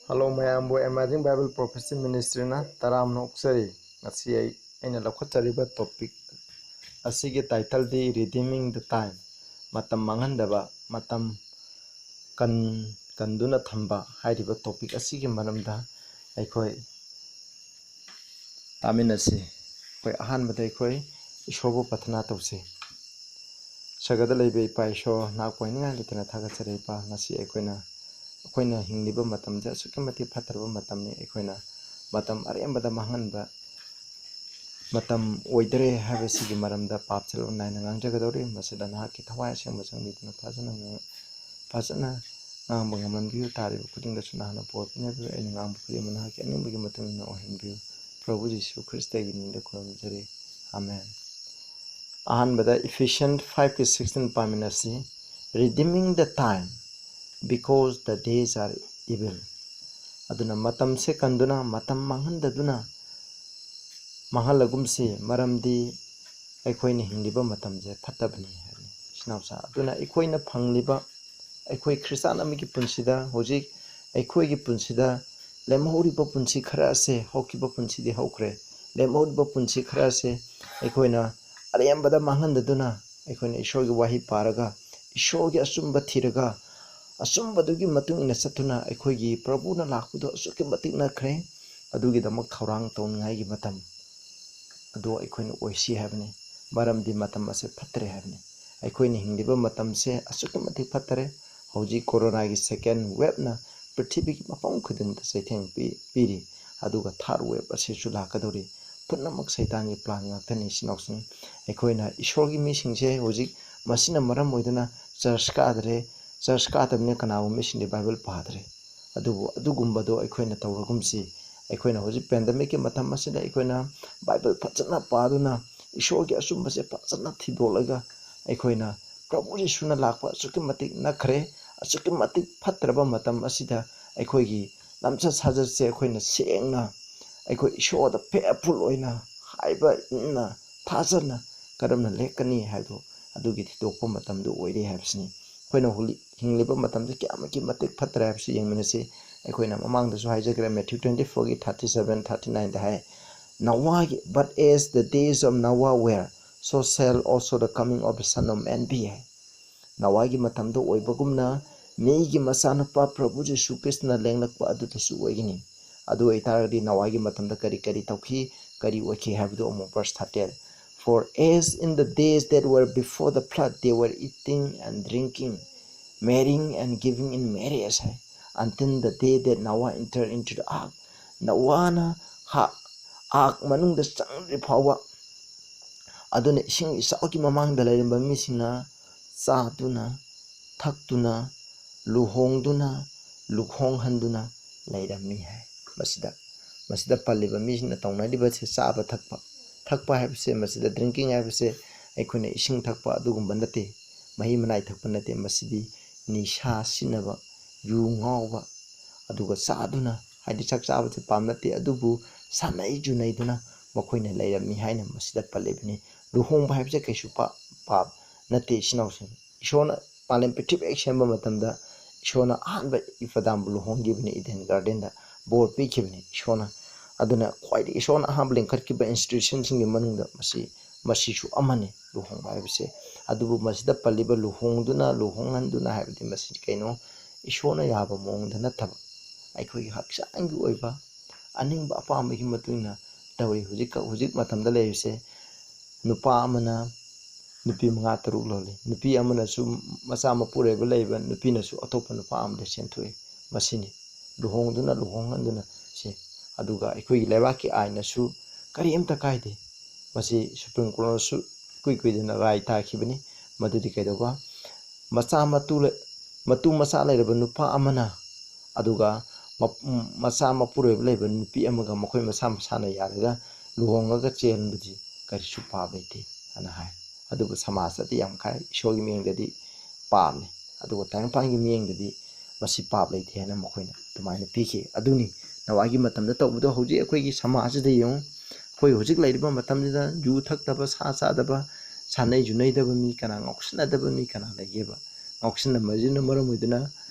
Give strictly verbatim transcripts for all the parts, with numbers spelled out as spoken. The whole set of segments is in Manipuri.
ꯍꯜꯂꯣ ꯃꯌꯥꯝꯕꯨ, Amazing Bible Prophecy Ministryꯅ ꯇꯔꯥꯝꯅ ꯑꯣꯛꯆꯔꯤ꯫ ꯉꯁꯤ ꯑꯩ, ꯑꯩꯅ ꯂꯧꯈꯠꯆꯔꯤꯕ topic ꯑꯁꯤꯒꯤ titleꯗꯤ Redeeming the Time, ꯃꯇꯝ ꯃꯥꯡꯍꯟꯗꯕ, ꯃꯇꯝ ꯀꯟ-, ꯀꯟꯗꯨꯅ ꯊꯝꯕ ꯍꯥꯏꯔꯤꯕ topic ꯑꯁꯤꯒꯤ ꯃꯔꯝꯗ ꯑꯩꯈꯣꯏ ꯇꯥꯃꯤꯟꯅꯁꯤ꯫ ꯑꯩꯈꯣꯏ ꯑꯍꯥꯟꯕꯗ ꯑꯩꯈꯣꯏ ꯏꯁꯣꯔꯕꯨ ꯄ꯭ꯔꯊꯅꯥ ꯇꯧꯁꯤ꯫ ꯁꯔꯒꯗ ꯂꯩꯕ ꯏꯄꯥ ꯏꯁꯣꯔ, ꯅꯍꯥꯛꯄꯨ ꯍꯥꯏꯅꯤꯡꯉꯥꯏ ꯂꯩꯇꯅ ꯊꯥꯒꯠꯆꯔꯤ ꯏꯄꯥ꯫ ꯉꯁꯤ ꯑꯩꯈꯣꯏꯅ, ꯑꯩꯈꯣꯏꯅ ꯍꯤꯡꯂꯤꯕ ꯃꯇꯝꯁꯦ ꯑꯁꯨꯛꯀꯤ ꯃꯇꯤꯛ ꯐꯠꯇ꯭ꯔꯕ ꯃꯇꯝꯅꯤ꯫ ꯑꯩꯈꯣꯏꯅ ꯃꯇꯝ ꯑꯔꯦꯝꯕꯗ ꯃꯥꯡꯍꯟꯕ ꯃꯇꯝ ꯑꯣꯏꯗꯔꯦ ꯍꯥꯏꯕꯁꯤꯒꯤ ꯃꯔꯝꯗ ꯄꯥꯞꯁꯦ ꯂꯣꯟ ꯅꯥꯏꯅ ꯉꯥꯡꯖꯒꯗꯧꯔꯤ꯫ ꯃꯁꯤꯗ ꯅꯍꯥꯛꯀꯤ ꯊꯋꯥꯏ ꯑꯁꯦꯡꯕ ꯆꯪꯕꯤꯗꯨꯅ ꯐꯖꯅ ꯉꯥꯡ-, ꯐꯖꯅ ꯉꯥꯡꯕ ꯉꯝꯍꯟꯕꯤꯌꯨ꯫ ꯇꯥꯔꯤꯕ ꯈꯨꯗꯤꯡꯗꯁꯨ ꯅꯍꯥꯛꯅ ꯄꯣꯠ ꯄꯤꯅꯕꯤꯌꯨ꯫ ꯑꯩꯅ ꯉꯥꯡꯕ ꯈꯨꯗꯤꯡꯃꯛ ꯅꯍꯥꯛꯀꯤ ꯑꯅꯤꯡꯕꯒꯤ ꯃꯇꯨꯡ ꯏꯟꯅ ꯑꯣꯏꯍꯟꯕꯤꯌꯨ꯫ ꯄ꯭ꯔꯚꯨ ꯖꯤꯁꯨ ꯈ꯭ꯔꯤꯁꯇꯒꯤ ꯃꯤꯡꯗ ꯈꯨꯔꯨꯝꯖꯔꯤ꯫ ꯑꯥꯃꯦꯟ꯫ ꯑꯍꯥꯟꯕꯗ Ephesians five ꯀꯤ sixteen ꯄꯥꯃꯤꯟꯅꯁꯤ꯫ Redeeming the time, because the days are evil꯫ ꯑꯗꯨꯅ ꯃꯇꯝꯁꯦ ꯀꯟꯗꯨꯅ, ꯃꯇꯝ ꯃꯥꯡꯍꯟꯗꯗꯨꯅ ꯃꯥꯡꯍꯜꯂꯒꯨꯝꯁꯤ, ꯃꯔꯝꯗꯤ ꯑꯩꯈꯣꯏꯅ ꯍꯤꯡꯂꯤꯕ ꯃꯇꯝꯁꯦ ꯐꯠꯇꯕꯅꯤ ꯍꯥꯏꯕꯅꯤ꯫ ꯏꯆꯤꯟ ꯏꯅꯥꯎꯁꯥ, ꯑꯗꯨꯅ ꯑꯩꯈꯣꯏꯅ ꯐꯪꯂꯤꯕ, ꯑꯩꯈꯣꯏ ꯈ꯭ꯔꯤꯁꯇꯥꯟ ꯑꯃꯒꯤ ꯄꯨꯟꯁꯤꯗ, ꯍꯧꯖꯤꯛ ꯑꯩꯈꯣꯏꯒꯤ ꯄꯨꯟꯁꯤꯗ ꯂꯦꯝꯍꯧꯔꯤꯕ ꯄꯨꯟꯁꯤ ꯈꯔ ꯑꯁꯦ, ꯍꯧꯈꯤꯕ ꯄꯨꯟꯁꯤꯗꯤ ꯍꯧꯈ꯭ꯔꯦ, ꯂꯦꯝꯍꯧꯔꯤꯕ ꯄꯨꯟꯁꯤ ꯈꯔ ꯑꯁꯦ ꯑꯩꯈꯣꯏꯅ ꯑꯔꯦꯝꯕꯗ ꯃꯥꯡꯍꯟꯗꯗꯨꯅ, ꯑꯩꯈꯣꯏꯅ ꯏꯁꯣꯔꯒꯤ ꯋꯥꯍꯩ ꯄꯥꯔꯒ, ꯏꯁꯣꯔꯒꯤ ꯑꯆꯨꯝꯕ ꯊꯤꯔꯒ, ꯑꯆꯨꯝꯕꯗꯨꯒꯤ ꯃꯇꯨꯡ ꯏꯟꯅ ꯆꯠꯇꯨꯅ ꯑꯩꯈꯣꯏꯒꯤ ꯄ꯭ꯔꯚꯨꯅ ꯂꯥꯛꯄꯗꯨ ꯑꯁꯨꯛꯀꯤ ꯃꯇꯤꯛ ꯅꯛꯈ꯭ꯔꯦ꯫ ꯑꯗꯨꯒꯤꯗꯃꯛ ꯊꯧꯔꯥꯡ ꯇꯧꯅꯤꯡꯉꯥꯏꯒꯤ ꯃꯇꯝ ꯑꯗꯨ ꯑꯩꯈꯣꯏꯅ ꯑꯣꯏꯁꯤ ꯍꯥꯏꯕꯅꯤ꯫ ꯃꯔꯝꯗꯤ ꯃꯇꯝ ꯑꯁꯦ ꯐꯠꯇ꯭ꯔꯦ ꯍꯥꯏꯕꯅꯤ꯫ ꯑꯩꯈꯣꯏꯅ ꯍꯤꯡꯂꯤꯕ ꯃꯇꯝꯁꯦ ꯑꯁꯨꯛꯀꯤ ꯃꯇꯤꯛ ꯐꯠꯇꯔꯦ꯫ ꯍꯧꯖꯤꯛ ꯀꯣꯔꯣꯅꯥꯒꯤ second waveꯅ ꯄ꯭ꯔꯤꯊꯤꯕꯤꯒꯤ ꯃꯐꯝ ꯈꯨꯗꯤꯡꯃꯛꯇ ꯆꯩꯊꯦꯡ ꯄꯤ-, ꯄꯤꯔꯤ꯫ ꯑꯗꯨꯒ third wave ꯑꯁꯤꯁꯨ ꯂꯥꯛꯀꯗꯧꯔꯤ꯫ ꯄꯨꯝꯅꯃꯛ ꯁꯩꯇꯥꯟꯒꯤ plan ꯉꯥꯛꯇꯅꯤ, ꯏꯆꯤꯟ ꯏꯅꯥꯎꯁꯤꯡ꯫ ꯑꯩꯈꯣꯏꯅ ꯏꯁꯣꯔꯒꯤ ꯃꯤꯁꯤꯡꯁꯦ ꯍꯧꯖꯤꯛ ꯃꯁꯤꯅ ꯃꯔꯝ ꯑꯣꯏꯗꯨꯅ church ꯀꯥꯗ꯭ꯔꯦ, church ꯀꯥꯗꯕꯅꯤꯅ ꯀꯅꯥꯒꯨꯝꯕ ꯃꯤꯁꯤꯡꯗꯤ Bible ꯄꯥꯗ꯭ꯔꯦ꯫ ꯑꯗꯨꯕꯨ ꯑꯗꯨꯒꯨꯝꯕꯗꯣ ꯑꯩꯈꯣꯏꯅ ꯇꯧꯔꯒꯨꯝꯁꯤ꯫ ꯑꯩꯈꯣꯏꯅ ꯍꯧꯖꯤꯛ pandemicꯀꯤ ꯃꯇꯝ ꯑꯁꯤꯗ ꯑꯩꯈꯣꯏꯅ Bible ꯐꯖꯅ ꯄꯥꯗꯨꯅ, ꯏꯁꯣꯔꯒꯤ ꯑꯆꯨꯝꯕꯁꯦ ꯐꯖꯅ ꯊꯤꯗꯣꯛꯂꯒ, ꯑꯩꯈꯣꯏꯅ ꯄ꯭ꯔꯚꯨ ꯌꯤꯁꯨꯅ ꯂꯥꯛꯄ ꯑꯁꯨꯛꯀꯤ ꯃꯇꯤꯛ ꯅꯛꯈ꯭ꯔꯦ꯫ ꯑꯁꯨꯛꯀꯤ ꯃꯇꯤꯛ ꯐꯠꯇ꯭ꯔꯕ ꯃꯇꯝ ꯑꯁꯤꯗ ꯑꯩꯈꯣꯏꯒꯤ ꯂꯝꯆꯠ ꯁꯥꯖꯠꯁꯦ ꯑꯩꯈꯣꯏꯅ ꯁꯦꯡꯅ, ꯑꯩꯈꯣꯏ ꯏꯁꯣꯔꯗ faithful ꯑꯣꯏꯅ, ꯍꯥꯏꯕ ꯏꯟꯅ, ꯊꯥꯖꯅ ꯀꯔꯝꯅ ꯂꯦꯞꯀꯅꯤ ꯍꯥꯏꯕꯗꯣ, ꯑꯗꯨꯒꯤ ꯊꯤꯗꯣꯛꯄ ꯃꯇꯝꯗꯨ ꯑꯣꯏꯔꯦ ꯍꯥꯏꯕꯁꯤꯅꯤ꯫ ꯑꯩꯈꯣꯏꯅ ꯍꯧꯖꯤꯛ ꯍꯤꯡꯂꯤꯕ ꯃꯇꯝꯁꯦ ꯀꯌꯥꯃꯨꯛꯀꯤ ꯃꯇꯤꯛ ꯐꯠꯇ꯭ꯔꯦ ꯍꯥꯏꯕꯁꯤ ꯌꯦꯡꯃꯤꯟꯅꯁꯤ꯫ ꯑꯩꯈꯣꯏꯅ ꯃꯃꯥꯡꯗꯁꯨ ꯍꯥꯏꯖꯈ꯭ꯔꯦ, Matthew twenty fourꯒꯤ thirty seven, thirty nineꯗ high, ꯅꯋꯥꯒꯤ, "But as the days of Noah were, so shall also the coming of the Son of Man be" ꯍꯥꯏ꯫ ꯅꯋꯥꯒꯤ ꯃꯇꯝꯗ ꯑꯣꯏꯕꯒꯨꯝꯅ ꯃꯤꯒꯤ ꯃꯆꯥꯅꯨꯄꯥ ꯄ꯭ꯔꯚꯨ ꯖꯤꯁꯨ ꯈ꯭ꯔꯤꯁꯇꯅ ꯂꯦꯡꯂꯛꯄ ꯑꯗꯨꯗꯁꯨ ꯑꯣꯏꯒꯅꯤ꯫ ꯑꯗꯨ ꯑꯣꯏꯇꯥꯔꯒꯗꯤ ꯅꯋꯥꯒꯤ ꯃꯇꯝꯗ ꯀꯔꯤ ꯀꯔꯤ ꯇꯧꯈꯤ, ꯀꯔꯤ ꯑꯣꯏꯈꯤ ꯍꯥꯏꯕꯗꯨ ꯑꯃꯨꯛ verse thirty꯫ "For as in the days that were before the flood, they were eating and drinking, marrying and giving in marriage" high, "until the day that Noah entered into the ark." ꯅꯋꯥꯅ ꯍꯥ, ark ꯃꯅꯨꯡꯗ ꯆꯪꯗ꯭ꯔꯤ ꯐꯥꯎꯕ, ꯑꯗꯨꯅ ꯏꯁꯤꯡ ꯏꯆꯥꯎꯒꯤ ꯃꯃꯥꯡꯗ ꯂꯩꯔꯝꯕ ꯃꯤꯁꯤꯡꯅ ꯆꯥꯗꯨꯅ, ꯊꯛꯇꯨꯅ, ꯂꯨꯍꯣꯡꯗꯨꯅ, ꯂꯨꯍꯣꯡꯍꯟꯗꯨꯅ ꯂꯩꯔꯝꯃꯤ ꯍꯥꯏ꯫ ꯃꯁꯤꯗ, ꯃꯁꯤꯗ ꯄꯜꯂꯤꯕ ꯃꯤꯁꯤꯡꯅ ꯇꯧꯅꯔꯤꯕꯁꯦ ꯆꯥꯕ ꯊꯛꯄ꯫ ꯊꯛꯄ ꯍꯥꯏꯕꯁꯦ, ꯃꯁꯤꯗ drinking ꯍꯥꯏꯕꯁꯦ ꯑꯩꯈꯣꯏꯅ ꯏꯁꯤꯡ ꯊꯛꯄ ꯑꯗꯨꯒꯨꯝꯕ ꯅꯠꯇꯦ, ꯃꯍꯤ ꯃꯅꯥꯏ ꯊꯛꯄ ꯅꯠꯇꯦ꯫ ꯃꯁꯤꯗꯤ ꯅꯤꯁꯥ ꯁꯤꯖꯤꯟꯅꯕ, ꯌꯨ ꯉꯥꯎꯕ, ꯑꯗꯨꯒ ꯆꯥꯗꯨꯅ, ꯍꯥꯏꯗꯤ ꯆꯥꯛ ꯆꯥꯕꯁꯦ ꯄꯥꯝ ꯅꯠꯇꯦ, ꯑꯗꯨꯕꯨ ꯁꯥꯟꯅꯩ ꯖꯨꯅꯩꯗꯨꯅ ꯃꯈꯣꯏꯅ ꯂꯩꯔꯝꯃꯤ ꯍꯥꯏꯅ ꯃꯁꯤꯗ ꯄꯜꯂꯤꯕꯅꯤ꯫ ꯂꯨꯍꯣꯡꯕ ꯍꯥꯏꯕꯁꯦ ꯀꯩꯁꯨ ꯄꯥ-, ꯄꯥꯞ ꯅꯠꯇꯦ, ꯏꯆꯤꯟ ꯏꯅꯥꯎꯁꯤꯡ꯫ ꯏꯁꯣꯔꯅ ꯃꯥꯂꯦꯝ ꯄ꯭ꯔꯤꯊꯤꯕꯤ ꯍꯦꯛ ꯁꯦꯝꯕ ꯃꯇꯝꯗ ꯏꯁꯣꯔꯅ ꯑꯍꯥꯟꯕ ꯏꯐ ꯑꯗꯥꯝꯕꯨ ꯂꯨꯍꯣꯡꯈꯤꯕꯅꯤ ꯏꯗꯦꯟ ꯒꯥꯔꯗꯦꯟꯗ, ꯕꯣꯔ ꯄꯤꯈꯤꯕꯅꯤ ꯏꯁꯣꯔꯅ꯫ ꯑꯗꯨꯅ ꯈ꯭ꯋꯥꯏꯗꯒꯤ ꯏꯁꯣꯔꯅ ꯑꯍꯥꯟꯕ ꯂꯤꯡꯈꯠꯈꯤꯕ institutionꯁꯤꯡꯒꯤ ꯃꯅꯨꯡꯗ ꯃꯁꯤ, ꯃꯁꯤꯁꯨ ꯑꯃꯅꯤ, ꯂꯨꯍꯣꯡꯕ ꯍꯥꯏꯕꯁꯦ꯫ ꯑꯗꯨꯕꯨ ꯃꯁꯤꯗ ꯄꯜꯂꯤꯕ ꯂꯨꯍꯣꯡꯗꯨꯅ, ꯂꯨꯍꯣꯡꯍꯟꯗꯨꯅ ꯍꯥꯏꯕꯗꯤ ꯃꯁꯤ ꯀꯩꯅꯣ? ꯏꯁꯣꯔꯅ ꯌꯥꯕ ꯃꯑꯣꯡꯗ ꯅꯠꯇꯕ, ꯑꯩꯈꯣꯏꯒꯤ ꯍꯛꯆꯥꯡꯒꯤ ꯑꯣꯏꯕ ꯑꯅꯤꯡꯕ ꯑꯄꯥꯝꯕꯒꯤ ꯃꯇꯨꯡ ꯏꯟꯅ ꯇꯧꯔꯤ꯫ ꯍꯧꯖꯤꯛ, ꯍꯧꯖꯤꯛ ꯃꯇꯝꯗ ꯂꯩꯔꯤꯁꯦ, ꯅꯨꯄꯥ ꯑꯃꯅ ꯅꯨꯄꯤ ꯃꯉꯥ ꯇꯔꯨꯛ ꯂꯣꯜꯂꯤ, ꯅꯨꯄꯤ ꯑꯃꯅꯁꯨ ꯃꯆꯥ ꯃꯄꯨꯔꯣꯏꯕ ꯂꯩꯕ, ꯅꯨꯄꯤꯅꯁꯨ ꯑꯇꯣꯞꯄ ꯅꯨꯄꯥ ꯑꯃꯗ ꯆꯦꯟꯊꯣꯛꯏ꯫ ꯃꯁꯤꯅꯤ ꯂꯨꯍꯣꯡꯗꯨꯅ, ꯂꯨꯍꯣꯡꯍꯟꯗꯨꯅ ꯁꯤ꯫ ꯑꯗꯨꯒ ꯑꯩꯈꯣꯏꯒꯤ ꯂꯩꯕꯥꯛꯀꯤ ꯑꯥꯏꯟꯅꯁꯨ ꯀꯔꯤꯝꯇ ꯀꯥꯏꯗꯦ꯫ ꯃꯁꯤ ꯁꯨꯄ꯭ꯔꯤꯝ ꯀꯣꯔꯠꯅꯁꯨ ꯏꯀꯨꯏ ꯀꯨꯏꯗꯅ ꯔꯥꯏ ꯇꯥꯈꯤꯕꯅꯤ꯫ ꯃꯗꯨꯗꯤ ꯀꯩꯗꯧꯕ? ꯃꯆꯥ ꯃꯇꯨ ꯂꯩ-, ꯃꯇꯨ ꯃꯆꯥ ꯂꯩꯔꯕ ꯅꯨꯄꯥ ꯑꯃꯅ, ꯑꯗꯨꯒ ꯃꯞ-, ꯃꯆꯥ ꯃꯄꯨꯔꯣꯏꯕ ꯂꯩꯕ ꯅꯨꯄꯤ ꯑꯃꯒ ꯃꯈꯣꯏ ꯃꯁꯥ ꯃꯁꯥꯅ ꯌꯥꯔꯒ ꯂꯨꯍꯣꯡꯉꯒ ꯆꯦꯟꯕꯗꯤ ꯀꯔꯤꯁꯨ ꯄꯥꯞ ꯂꯩꯇꯦ ꯍꯥꯏꯅ ꯍꯥꯏ꯫ ꯑꯗꯨꯕꯨ ꯁꯃꯥꯖꯇꯗꯤ ꯌꯥꯝ ꯈꯥꯏ꯫ ꯏꯁꯣꯔꯒꯤ ꯃꯤꯠꯌꯦꯡꯗꯗꯤ ꯄꯥꯞꯅꯤ, ꯑꯗꯨꯒ ꯇꯥꯏꯕꯪꯄꯥꯟꯒꯤ ꯃꯤꯠꯌꯦꯡꯗꯗꯤ ꯃꯁꯤ ꯄꯥꯞ ꯂꯩꯇꯦ ꯍꯥꯏꯅ ꯃꯈꯣꯏꯅ ꯑꯗꯨꯃꯥꯏꯅ ꯄꯤꯈꯤ꯫ ꯑꯗꯨꯅꯤ ꯅꯋꯥꯒꯤ ꯃꯇꯝꯗ ꯇꯧꯕꯗꯣ ꯍꯧꯖꯤꯛ ꯑꯩꯈꯣꯏꯒꯤ ꯁꯃꯥꯖꯁꯤꯗ ꯌꯦꯡꯉꯨ꯫ ꯑꯩꯈꯣꯏ ꯍꯧꯖꯤꯛ ꯂꯩꯔꯤꯕ ꯃꯇꯝꯁꯤꯗ ꯌꯨ ꯊꯛꯇꯕ, ꯁꯥ ꯆꯥꯗꯕ, ꯁꯥꯟꯅꯩ ꯖꯨꯅꯩꯗꯕ ꯃꯤ ꯀꯅꯥ, ꯉꯥꯎꯁꯤꯟꯅꯗꯕ ꯃꯤ ꯀꯅꯥ ꯂꯩꯒꯦꯕ? ꯉꯥꯎꯁꯤꯟꯅꯕꯁꯤꯅ ꯃꯔꯝ ꯑꯣꯏꯗꯨꯅ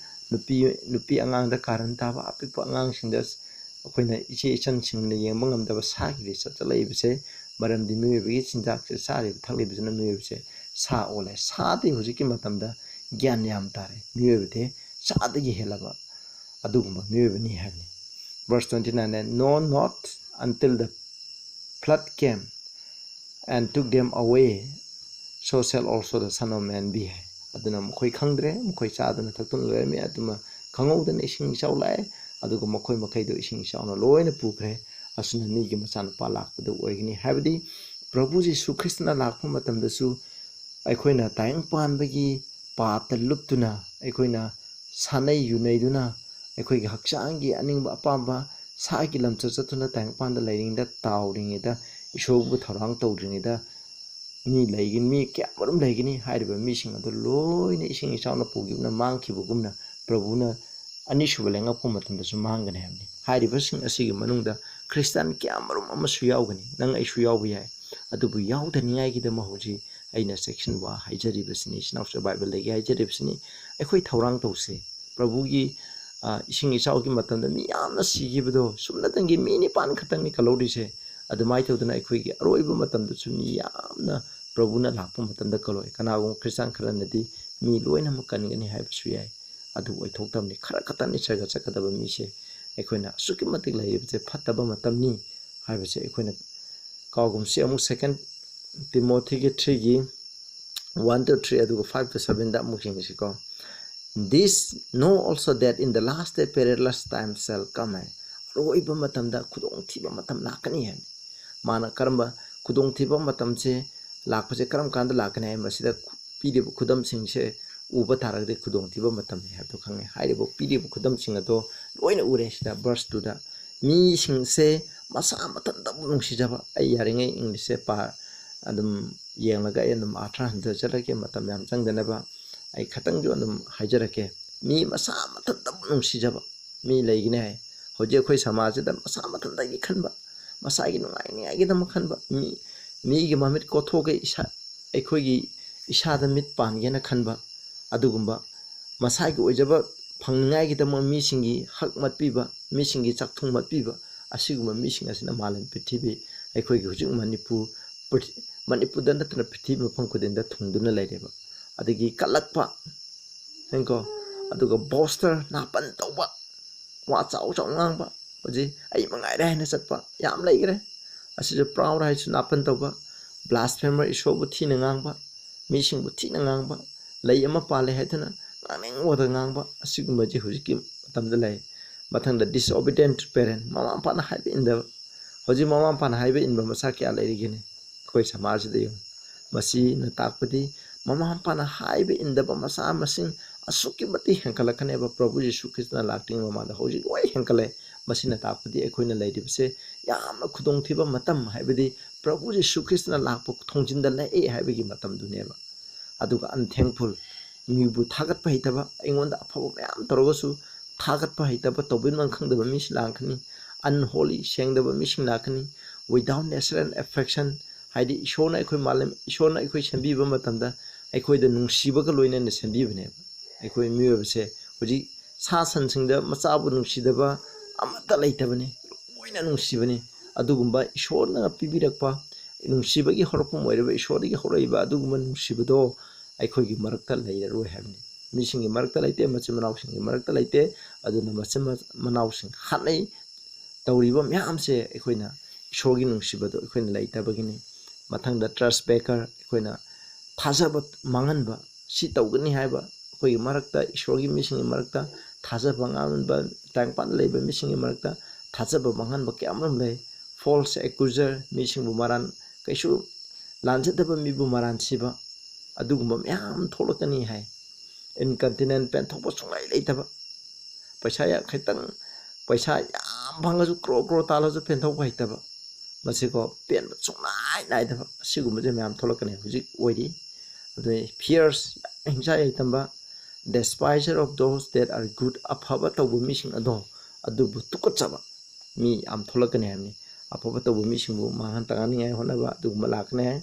ꯅꯨꯄꯤ, ꯅꯨꯄꯤ ꯑꯉꯥꯡꯗ ꯀꯥꯔꯟ ꯇꯥꯕ, ꯑꯄꯤꯛꯄ ꯑꯉꯥꯡꯁꯤꯡꯗ ꯑꯩꯈꯣꯏꯅ ꯏꯆꯦ ꯏꯆꯟꯁꯤꯡꯅ ꯌꯦꯡꯕ ꯉꯝꯗꯕ ꯁꯥꯒꯤ ꯂꯤꯁꯇ ꯂꯩꯕꯁꯦ, ꯃꯔꯝꯗꯤ ꯃꯤꯑꯣꯏꯕꯒꯤ ꯆꯤꯟꯖꯥꯛꯁꯦ ꯆꯥꯔꯤꯕ ꯊꯛꯂꯤꯕꯁꯤꯅ ꯃꯤꯑꯣꯏꯕꯁꯦ ꯁꯥ ꯑꯣꯜꯂꯦ꯫ ꯁꯥꯗꯤ ꯍꯧꯖꯤꯛꯀꯤ ꯃꯇꯝꯗ ꯒ꯭ꯌꯥꯟ ꯌꯥꯝ ꯇꯥꯔꯦ꯫ ꯃꯤꯑꯣꯏꯕꯗꯤ ꯁꯥꯗꯒꯤ ꯍꯦꯜꯂꯕ ꯑꯗꯨꯒꯨꯝꯕ ꯃꯤꯑꯣꯏꯕꯅꯤ ꯍꯥꯏꯕꯅꯤ꯫ Verse twenty nine, "No, not until the flood came and took them away, so shall also the Son of Man be" ꯍꯥꯏ꯫ ꯑꯗꯨꯅ ꯃꯈꯣꯏ ꯈꯪꯗ꯭ꯔꯦ, ꯃꯈꯣꯏ ꯆꯥꯗꯨꯅ ꯊꯛꯇꯨꯅ ꯂꯣꯏꯔꯝꯃꯤ꯫ ꯑꯗꯨꯃ ꯈꯪꯍꯧꯗꯅ ꯏꯁꯤꯡ ꯏꯆꯥꯎ ꯂꯥꯛꯑꯦ, ꯑꯗꯨꯒ ꯃꯈꯣꯏ ꯃꯈꯩꯗꯨ ꯏꯁꯤꯡ ꯏꯆꯥꯎꯅ ꯂꯣꯏꯅ ꯄꯨꯈ꯭ꯔꯦ꯫ ꯑꯁꯨꯝꯅ ꯃꯤꯒꯤ ꯃꯆꯥꯅꯨꯄꯥ ꯂꯥꯛꯄꯗꯨ ꯑꯣꯏꯒꯅꯤ꯫ ꯍꯥꯏꯕꯗꯤ ꯄ꯭ꯔꯚꯨ ꯖꯤꯁꯨ ꯈ꯭ꯔꯤꯁꯇꯅ ꯂꯥꯛꯄ ꯃꯇꯝꯗꯁꯨ ꯑꯩꯈꯣꯏꯅ ꯇꯥꯏꯕꯪ ꯄꯥꯟꯕꯒꯤ ꯄꯥꯞꯇ ꯂꯨꯞꯇꯨꯅ, ꯑꯩꯈꯣꯏꯅ ꯁꯥꯟꯅꯩ ꯌꯨꯅꯩꯗꯨꯅ, ꯑꯩꯈꯣꯏꯒꯤ ꯍꯛꯆꯥꯡꯒꯤ ꯑꯅꯤꯡꯕ ꯑꯄꯥꯝꯕ ꯁꯥꯒꯤ ꯂꯝꯆꯠ ꯆꯠꯇꯨꯅ ꯇꯥꯏꯕꯪ ꯄꯥꯟꯗ ꯂꯩꯔꯤꯉꯩꯗ, ꯇꯥꯎꯔꯤꯉꯩꯗ, ꯏꯁꯣꯔꯕꯨ ꯊꯧꯔꯥꯡ ꯇꯧꯗ꯭ꯔꯤꯉꯩꯗ ꯃꯤ ꯂꯩꯒꯅꯤ, ꯃꯤ ꯀꯌꯥꯃꯔꯨꯝ ꯂꯩꯒꯅꯤ꯫ ꯍꯥꯏꯔꯤꯕ ꯃꯤꯁꯤꯡ ꯑꯗꯨ ꯂꯣꯏꯅ ꯏꯁꯤꯡ ꯏꯆꯥꯎꯅ ꯄꯨꯈꯤꯕꯅ ꯃꯥꯡꯈꯤꯕꯒꯨꯝꯅ ꯄ꯭ꯔꯚꯨꯅ ꯑꯅꯤꯁꯨꯕ ꯂꯦꯡꯉꯛꯄ ꯃꯇꯝꯗꯁꯨ ꯃꯥꯡꯒꯅꯤ ꯍꯥꯏꯕꯅꯤ꯫ ꯍꯥꯏꯔꯤꯕꯁꯤꯡ ꯑꯁꯤꯒꯤ ꯃꯅꯨꯡꯗ ꯈ꯭ꯔꯤꯁꯇꯥꯟ ꯀꯌꯥꯃꯔꯨꯝ ꯑꯃꯁꯨ ꯌꯥꯎꯒꯅꯤ, ꯅꯪ ꯑꯩꯁꯨ ꯌꯥꯎꯕ ꯌꯥꯏ꯫ ꯑꯗꯨꯕꯨ ꯌꯥꯎꯗꯅꯤꯡꯉꯥꯏꯒꯤꯗꯃꯛ ꯍꯧꯖꯤꯛ ꯑꯩꯅ ꯆꯦꯛꯁꯤꯟ ꯋꯥ ꯍꯥꯏꯖꯔꯤꯕꯁꯤꯅꯤ, ꯏꯆꯤꯟ ꯏꯅꯥꯎꯁꯤꯡ ꯕꯥꯏꯕꯜꯗꯒꯤ ꯍꯥꯏꯖꯔꯤꯕꯁꯤꯅꯤ꯫ ꯑꯩꯈꯣꯏ ꯊꯧꯔꯥꯡ ꯇꯧꯁꯦ꯫ ꯄ꯭ꯔꯚꯨꯒꯤ, ꯑ, ꯏꯁꯤꯡ ꯏꯆꯥꯎꯒꯤ ꯃꯇꯝꯗ ꯃꯤ ꯌꯥꯝꯅ ꯁꯤꯈꯤꯕꯗꯣ ꯁꯨꯞꯅꯇꯪꯒꯤ ꯃꯤ ꯅꯤꯄꯥꯟ ꯈꯛꯇꯪꯅꯤ ꯀꯜꯍꯧꯔꯤꯁꯦ꯫ ꯑꯗꯨꯃꯥꯏꯅ ꯇꯧꯗꯅ ꯑꯩꯈꯣꯏꯒꯤ ꯑꯔꯣꯏꯕ ꯃꯇꯝꯗꯁꯨ ꯃꯤ ꯌꯥꯝꯅ ꯄ꯭ꯔꯚꯨꯅ ꯂꯥꯛꯄ ꯃꯇꯝꯗ ꯀꯜꯂꯣꯏ꯫ ꯀꯅꯥꯒꯨꯝꯕ ꯈ꯭ꯔꯤꯁꯇꯥꯟ ꯈꯔꯅꯗꯤ ꯃꯤ ꯂꯣꯏꯅꯃꯛ ꯀꯟꯒꯅꯤ ꯍꯥꯏꯕꯁꯨ ꯌꯥꯏ꯫ ꯑꯗꯨꯕꯨ ꯑꯣꯏꯊꯣꯛꯇꯕꯅꯤ꯫ ꯈꯔ ꯈꯛꯇꯅꯤ ꯁꯔꯒ ꯆꯠꯀꯗꯕ ꯃꯤꯁꯦ꯫ ꯑꯩꯈꯣꯏꯅ ꯑꯁꯨꯛꯀꯤ ꯃꯇꯤꯛ ꯂꯩꯔꯤꯕꯁꯦ ꯐꯠꯇꯕ ꯃꯇꯝꯅꯤ ꯍꯥꯏꯕꯁꯦ ꯑꯩꯈꯣꯏꯅ ꯀꯥꯎꯒꯨꯝꯁꯤ꯫ ꯑꯃꯨꯛ Second Timothyꯒꯤ threeꯒꯤ one to three, ꯑꯗꯨꯒ five to sevenꯗ ꯑꯃꯨꯛ ꯌꯦꯡꯁꯤꯀꯣ꯫ "This know also that in the last day perilous times shall come" ꯍꯥꯏ꯫ ꯑꯔꯣꯏꯕ ꯃꯇꯝꯗ ꯈꯨꯗꯣꯡꯊꯤꯕ ꯃꯇꯝ ꯂꯥꯛꯀꯅꯤ ꯍꯥꯏꯕꯅꯤ꯫ ꯃꯥꯅ ꯀꯔꯝꯕ ꯈꯨꯗꯣꯡꯊꯤꯕ ꯃꯇꯝꯁꯦ ꯂꯥꯛꯄꯁꯦ ꯀꯔꯝ ꯀꯥꯟꯗ ꯂꯥꯛꯀꯅꯤ ꯍꯥꯏ, ꯃꯁꯤꯗ ꯄꯤꯔꯤꯕ ꯈꯨꯗꯝꯁꯤꯡꯁꯦ ꯎꯕ ꯇꯥꯔꯒꯗꯤ ꯈꯨꯗꯣꯡꯊꯤꯕ ꯃꯇꯝꯅꯤ ꯍꯥꯏꯕꯗꯨ ꯈꯪꯉꯦ꯫ ꯍꯥꯏꯔꯤꯕ ꯄꯤꯔꯤꯕ ꯈꯨꯗꯝꯁꯤꯡ ꯑꯗꯣ ꯂꯣꯏꯅ ꯎꯔꯦ ꯁꯤꯗ verse twoꯗ꯫ ꯃꯤꯁꯤꯡꯁꯦ ꯃꯁꯥ ꯃꯊꯟꯇꯕꯨ ꯅꯨꯡꯁꯤꯖꯕ, ꯑꯩ ꯌꯥꯔꯤꯉꯩ Englishꯁꯦ ꯄꯥ-, ꯑꯗꯨꯝ ꯌꯦꯡꯂꯒ ꯑꯩ ꯑꯗꯨꯝ ꯑꯥꯔꯊ ꯍꯟꯖꯖꯔꯒꯦ, ꯃꯇꯝ ꯌꯥꯝ ꯆꯪꯗꯅꯕ꯫ ꯑꯩ ꯈꯇꯪꯁꯨ ꯑꯗꯨꯝ ꯍꯥꯏꯖꯔꯛꯀꯦ꯫ ꯃꯤ ꯃꯁꯥ ꯃꯊꯟꯇꯕꯨ ꯅꯨꯡꯁꯤꯖꯕ ꯃꯤ ꯂꯩꯒꯅꯤ ꯍꯥꯏ꯫ ꯍꯧꯖꯤꯛ ꯑꯩꯈꯣꯏ ꯁꯃꯥꯖꯁꯤꯗ ꯃꯁꯥ ꯃꯊꯟꯇꯒꯤ ꯈꯟꯕ, ꯃꯁꯥꯒꯤ ꯅꯨꯡꯉꯥꯏꯅꯤꯉꯥꯏꯒꯤꯗꯃꯛ ꯈꯟꯕ, ꯃꯤ, ꯃꯤꯒꯤ ꯃꯃꯤꯠ ꯀꯣꯊꯣꯛꯑꯒ ꯏꯁꯥ, ꯑꯩꯈꯣꯏꯒꯤ ꯏꯁꯥꯗ ꯃꯤꯠ ꯄꯥꯟꯒꯦꯅ ꯈꯟꯕ, ꯑꯗꯨꯒꯨꯝꯕ ꯃꯁꯥꯒꯤ ꯑꯣꯏꯖꯕ ꯐꯪꯅꯤꯡꯉꯥꯏꯒꯤꯗꯃꯛ ꯃꯤꯁꯤꯡꯒꯤ ꯍꯛ ꯃꯠꯄꯤꯕ, ꯃꯤꯁꯤꯡꯒꯤ ꯆꯥꯛꯊꯨꯡ ꯃꯠꯄꯤꯕ, ꯑꯁꯤꯒꯨꯝꯕ ꯃꯤꯁꯤꯡ ꯑꯁꯤꯅ ꯃꯥꯂꯦꯝ ꯄ꯭ꯔꯤꯊꯤꯕꯤ, ꯑꯩꯈꯣꯏꯒꯤ ꯍꯧꯖꯤꯛ ꯃꯅꯤꯄꯨꯔ, ꯄ꯭ꯔꯤ-, ꯃꯅꯤꯄꯨꯔꯗ ꯅꯠꯇꯅ ꯄ꯭ꯔꯤꯊꯤꯕꯤ ꯃꯐꯝ ꯈꯨꯗꯤꯡꯗ ꯊꯨꯡꯗꯨꯅ ꯂꯩꯔꯦꯕ꯫ ꯑꯗꯒꯤ ꯀꯜꯂꯛꯄ, ꯌꯦꯡꯀꯣ, ꯑꯗꯨꯒ ꯕꯣꯁꯇꯔ, ꯅꯥꯄꯟ ꯇꯧꯕ, ꯋꯥ ꯆꯥꯎ ꯆꯥꯎ ꯉꯥꯡꯕ, ꯍꯧꯖꯤꯛ "ꯑꯩ ꯃꯉꯥꯏꯔꯦ" ꯍꯥꯏꯅ ꯆꯠꯄ ꯌꯥꯝ ꯂꯩꯈ꯭ꯔꯦ꯫ ꯑꯁꯤꯁꯨ ꯄ꯭ꯔꯥꯎꯗ ꯍꯥꯏꯁꯨ ꯅꯥꯄꯟ ꯇꯧꯕ, ꯕ꯭ꯂꯥꯁꯐꯦꯃꯔ, ꯏꯁꯣꯔꯕꯨ ꯊꯤꯅ ꯉꯥꯡꯕ, ꯃꯤꯁꯤꯡꯕꯨ ꯊꯤꯅ ꯉꯥꯡꯕ, ꯂꯩ ꯑꯃ ꯄꯥꯜꯂꯦ ꯍꯥꯏꯗꯨꯅ ꯉꯥꯡꯅꯤꯡꯕꯗ ꯉꯥꯡꯕ, ꯑꯁꯤꯒꯨꯝꯕꯁꯤ ꯍꯧꯖꯤꯛꯀꯤ ꯃꯇꯝꯗ ꯂꯩ꯫ ꯃꯊꯪꯗ disobedient parent, ꯃꯃꯥ ꯃꯄꯥꯅ ꯍꯥꯏꯕ ꯏꯟꯗꯕ꯫ ꯍꯧꯖꯤꯛ ꯃꯃꯥ ꯃꯄꯥꯅ ꯍꯥꯏꯕ ꯏꯟꯕ ꯃꯆꯥ ꯀꯌꯥ ꯂꯩꯔꯤꯒꯦꯅꯦ ꯑꯩꯈꯣꯏ ꯁꯃꯥꯖꯁꯤꯗ? ꯌꯦꯡꯉꯨ, ꯃꯁꯤꯅ ꯇꯥꯛꯄꯗꯤ ꯃꯃꯥ ꯃꯄꯥꯅ ꯍꯥꯏꯕ ꯏꯟꯗꯕ ꯃꯆꯥ ꯃꯁꯤꯡ ꯑꯁꯨꯛꯀꯤ ꯃꯇꯤꯛ ꯍꯦꯟꯒꯠꯂꯛꯀꯅꯦꯕ꯫ ꯄ꯭ꯔꯚꯨ ꯖꯤꯁꯨ ꯈ꯭ꯔꯤꯁꯇꯅ ꯂꯥꯛꯇ꯭ꯔꯤꯉꯩ ꯃꯃꯥꯡꯗ ꯍꯧꯖꯤꯛ ꯂꯣꯏ ꯍꯦꯟꯒꯠꯂꯦ꯫ ꯃꯁꯤꯅ ꯇꯥꯛꯄꯗꯤ ꯑꯩꯈꯣꯏꯅ ꯂꯩꯔꯤꯕꯁꯦ ꯌꯥꯝꯅ ꯈꯨꯗꯣꯡꯊꯤꯕ ꯃꯇꯝ, ꯍꯥꯏꯕꯗꯤ ꯄ꯭ꯔꯚꯨ ꯖꯤꯁꯨ ꯈ꯭ꯔꯤꯁꯇꯅ ꯂꯥꯛꯄ ꯊꯣꯡꯖꯤꯟꯗ ꯂꯦꯛꯑꯦ ꯍꯥꯏꯕꯒꯤ ꯃꯇꯝꯗꯨꯅꯦꯕ꯫ ꯑꯗꯨꯒ unthankful, ꯃꯤꯕꯨ ꯊꯥꯒꯠꯄ ꯍꯩꯇꯕ, ꯑꯩꯉꯣꯟꯗ ꯑꯐꯕ ꯃꯌꯥꯝ ꯇꯧꯔꯒꯁꯨ ꯊꯥꯒꯠꯄ ꯍꯩꯇꯕ, ꯇꯧꯕꯤꯐꯝ ꯈꯪꯗꯕ ꯃꯤꯁꯤꯡ ꯂꯥꯛꯀꯅꯤ꯫ Unholy, ꯁꯦꯡꯗꯕ ꯃꯤꯁꯤꯡ ꯂꯥꯛꯀꯅꯤ꯫ Without natural affection, ꯍꯥꯏꯗꯤ ꯏꯁꯣꯔꯅ ꯑꯩꯈꯣꯏ ꯃꯥꯂꯦꯝ, ꯏꯁꯣꯔꯅ ꯑꯩꯈꯣꯏ ꯁꯦꯝꯕꯤꯕ ꯃꯇꯝꯗ ꯑꯩꯈꯣꯏꯗ ꯅꯨꯡꯁꯤꯕꯒ ꯂꯣꯏꯅꯅ ꯁꯦꯝꯕꯤꯕꯅꯦꯕ꯫ ꯑꯩꯈꯣꯏ ꯃꯤꯑꯣꯏꯕꯁꯦ ꯍꯧꯖꯤꯛ ꯁꯥ ꯁꯟꯁꯤꯡꯗ ꯃꯆꯥꯕꯨ ꯅꯨꯡꯁꯤꯗꯕ ꯑꯃꯠꯇ ꯂꯩꯇꯕꯅꯤ, ꯂꯣꯏꯅ ꯅꯨꯡꯁꯤꯕꯅꯤ꯫ ꯑꯗꯨꯒꯨꯝꯕ ꯏꯁꯣꯔꯅ ꯄꯤꯕꯤꯔꯛꯄ ꯅꯨꯡꯁꯤꯕꯒꯤ ꯍꯧꯔꯛꯐꯝ ꯑꯣꯏꯔꯤꯕ ꯏꯁꯣꯔꯗꯒꯤ ꯍꯧꯔꯛꯏꯕ ꯑꯗꯨꯒꯨꯝꯕ ꯅꯨꯡꯁꯤꯕꯗꯣ ꯑꯩꯈꯣꯏꯒꯤ ꯃꯔꯛꯇ ꯂꯩꯔꯔꯣꯏ ꯍꯥꯏꯕꯅꯤ꯫ ꯃꯤꯁꯤꯡꯒꯤ ꯃꯔꯛꯇ ꯂꯩꯇꯦ, ꯃꯆꯤꯟ ꯃꯅꯥꯎꯁꯤꯡꯒꯤ ꯃꯔꯛꯇ ꯂꯩꯇꯦ꯫ ꯑꯗꯨꯅ ꯃꯆꯤꯟ ꯃ-, ꯃꯅꯥꯎꯁꯤꯡ ꯈꯠꯅꯩ꯫ ꯇꯧꯔꯤꯕ ꯃꯌꯥꯝꯁꯦ ꯑꯩꯈꯣꯏꯅ ꯏꯁꯣꯔꯒꯤ ꯅꯨꯡꯁꯤꯕꯗꯣ ꯑꯩꯈꯣꯏꯅ ꯂꯩꯇꯕꯒꯤꯅꯤ꯫ ꯃꯊꯪꯗ trust breaker, ꯑꯩꯈꯣꯏꯅ ꯊꯥꯖꯕ ꯃꯥꯡꯍꯟꯕ, ꯁꯤ ꯇꯧꯒꯅꯤ ꯍꯥꯏꯕ ꯑꯩꯈꯣꯏꯒꯤ ꯃꯔꯛꯇ, ꯏꯁꯣꯔꯒꯤ ꯃꯤꯁꯤꯡꯒꯤ ꯃꯔꯛꯇ ꯊꯥꯖꯕ ꯃꯥꯡꯍꯟꯕ, ꯇꯥꯏꯕꯪꯄꯥꯟꯗ ꯂꯩꯕ ꯃꯤꯁꯤꯡꯒꯤ ꯃꯔꯛꯇ ꯊꯥꯖꯕ ꯃꯥꯡꯍꯟꯕ ꯀꯌꯥ ꯑꯃꯔꯣꯝ ꯂꯩ꯫ False accuser, ꯃꯤꯁꯤꯡꯕꯨ ꯃꯔꯥꯟ, ꯀꯩꯁꯨ ꯂꯥꯟꯖꯗꯕ ꯃꯤꯕꯨ ꯃꯔꯥꯟ ꯁꯤꯕ, ꯑꯗꯨꯒꯨꯝꯕ ꯃꯌꯥꯝ ꯊꯣꯛꯂꯛꯀꯅꯤ ꯍꯥꯏ꯫ Incontinent, ꯄꯦꯟꯊꯣꯛꯄ ꯁꯨꯡꯂꯩ ꯂꯩꯇꯕ, ꯄꯩꯁꯥ ꯌꯥꯝ ꯈꯤꯇꯪ, ꯄꯩꯁꯥ ꯌꯥꯝ ꯐꯪꯉꯁꯨ, ꯀ꯭ꯔꯣꯔ ꯀ꯭ꯔꯣꯔ ꯇꯥꯜꯂꯁꯨ ꯄꯦꯟꯊꯣꯛꯄ ꯍꯩꯇꯕ, ꯃꯁꯤꯀꯣ, ꯄꯦꯟꯕ ꯁꯨꯡꯅꯥꯏ ꯅꯥꯏꯗꯕ, ꯑꯁꯤꯒꯨꯝꯕꯁꯦ ꯃꯌꯥꯝ ꯊꯣꯛꯂꯛꯀꯅꯤ ꯍꯧꯖꯤꯛ ꯑꯣꯏꯔꯤ꯫ ꯑꯗꯨ fierce, ꯍꯤꯡꯁꯥ ꯌꯥꯏꯇꯝꯕ, despiser of those that are good, ꯑꯐꯕ ꯇꯧꯕ ꯃꯤꯁꯤꯡ ꯑꯗꯣ, ꯑꯗꯨꯕꯨ ꯇꯨꯀꯠꯆꯕ ꯃꯤ ꯌꯥꯝ ꯊꯣꯛꯂꯛꯀꯅꯤ ꯍꯥꯏꯕꯅꯤ꯫ ꯑꯐꯕ ꯇꯧꯕ ꯃꯤꯁꯤꯡꯕꯨ ꯃꯥꯡꯍꯟ ꯇꯥꯛꯍꯟꯅꯤꯡꯉꯥꯏ ꯍꯣꯠꯅꯕ, ꯑꯗꯨꯒꯨꯝꯕ ꯂꯥꯛꯀꯅꯤ ꯍꯥꯏ꯫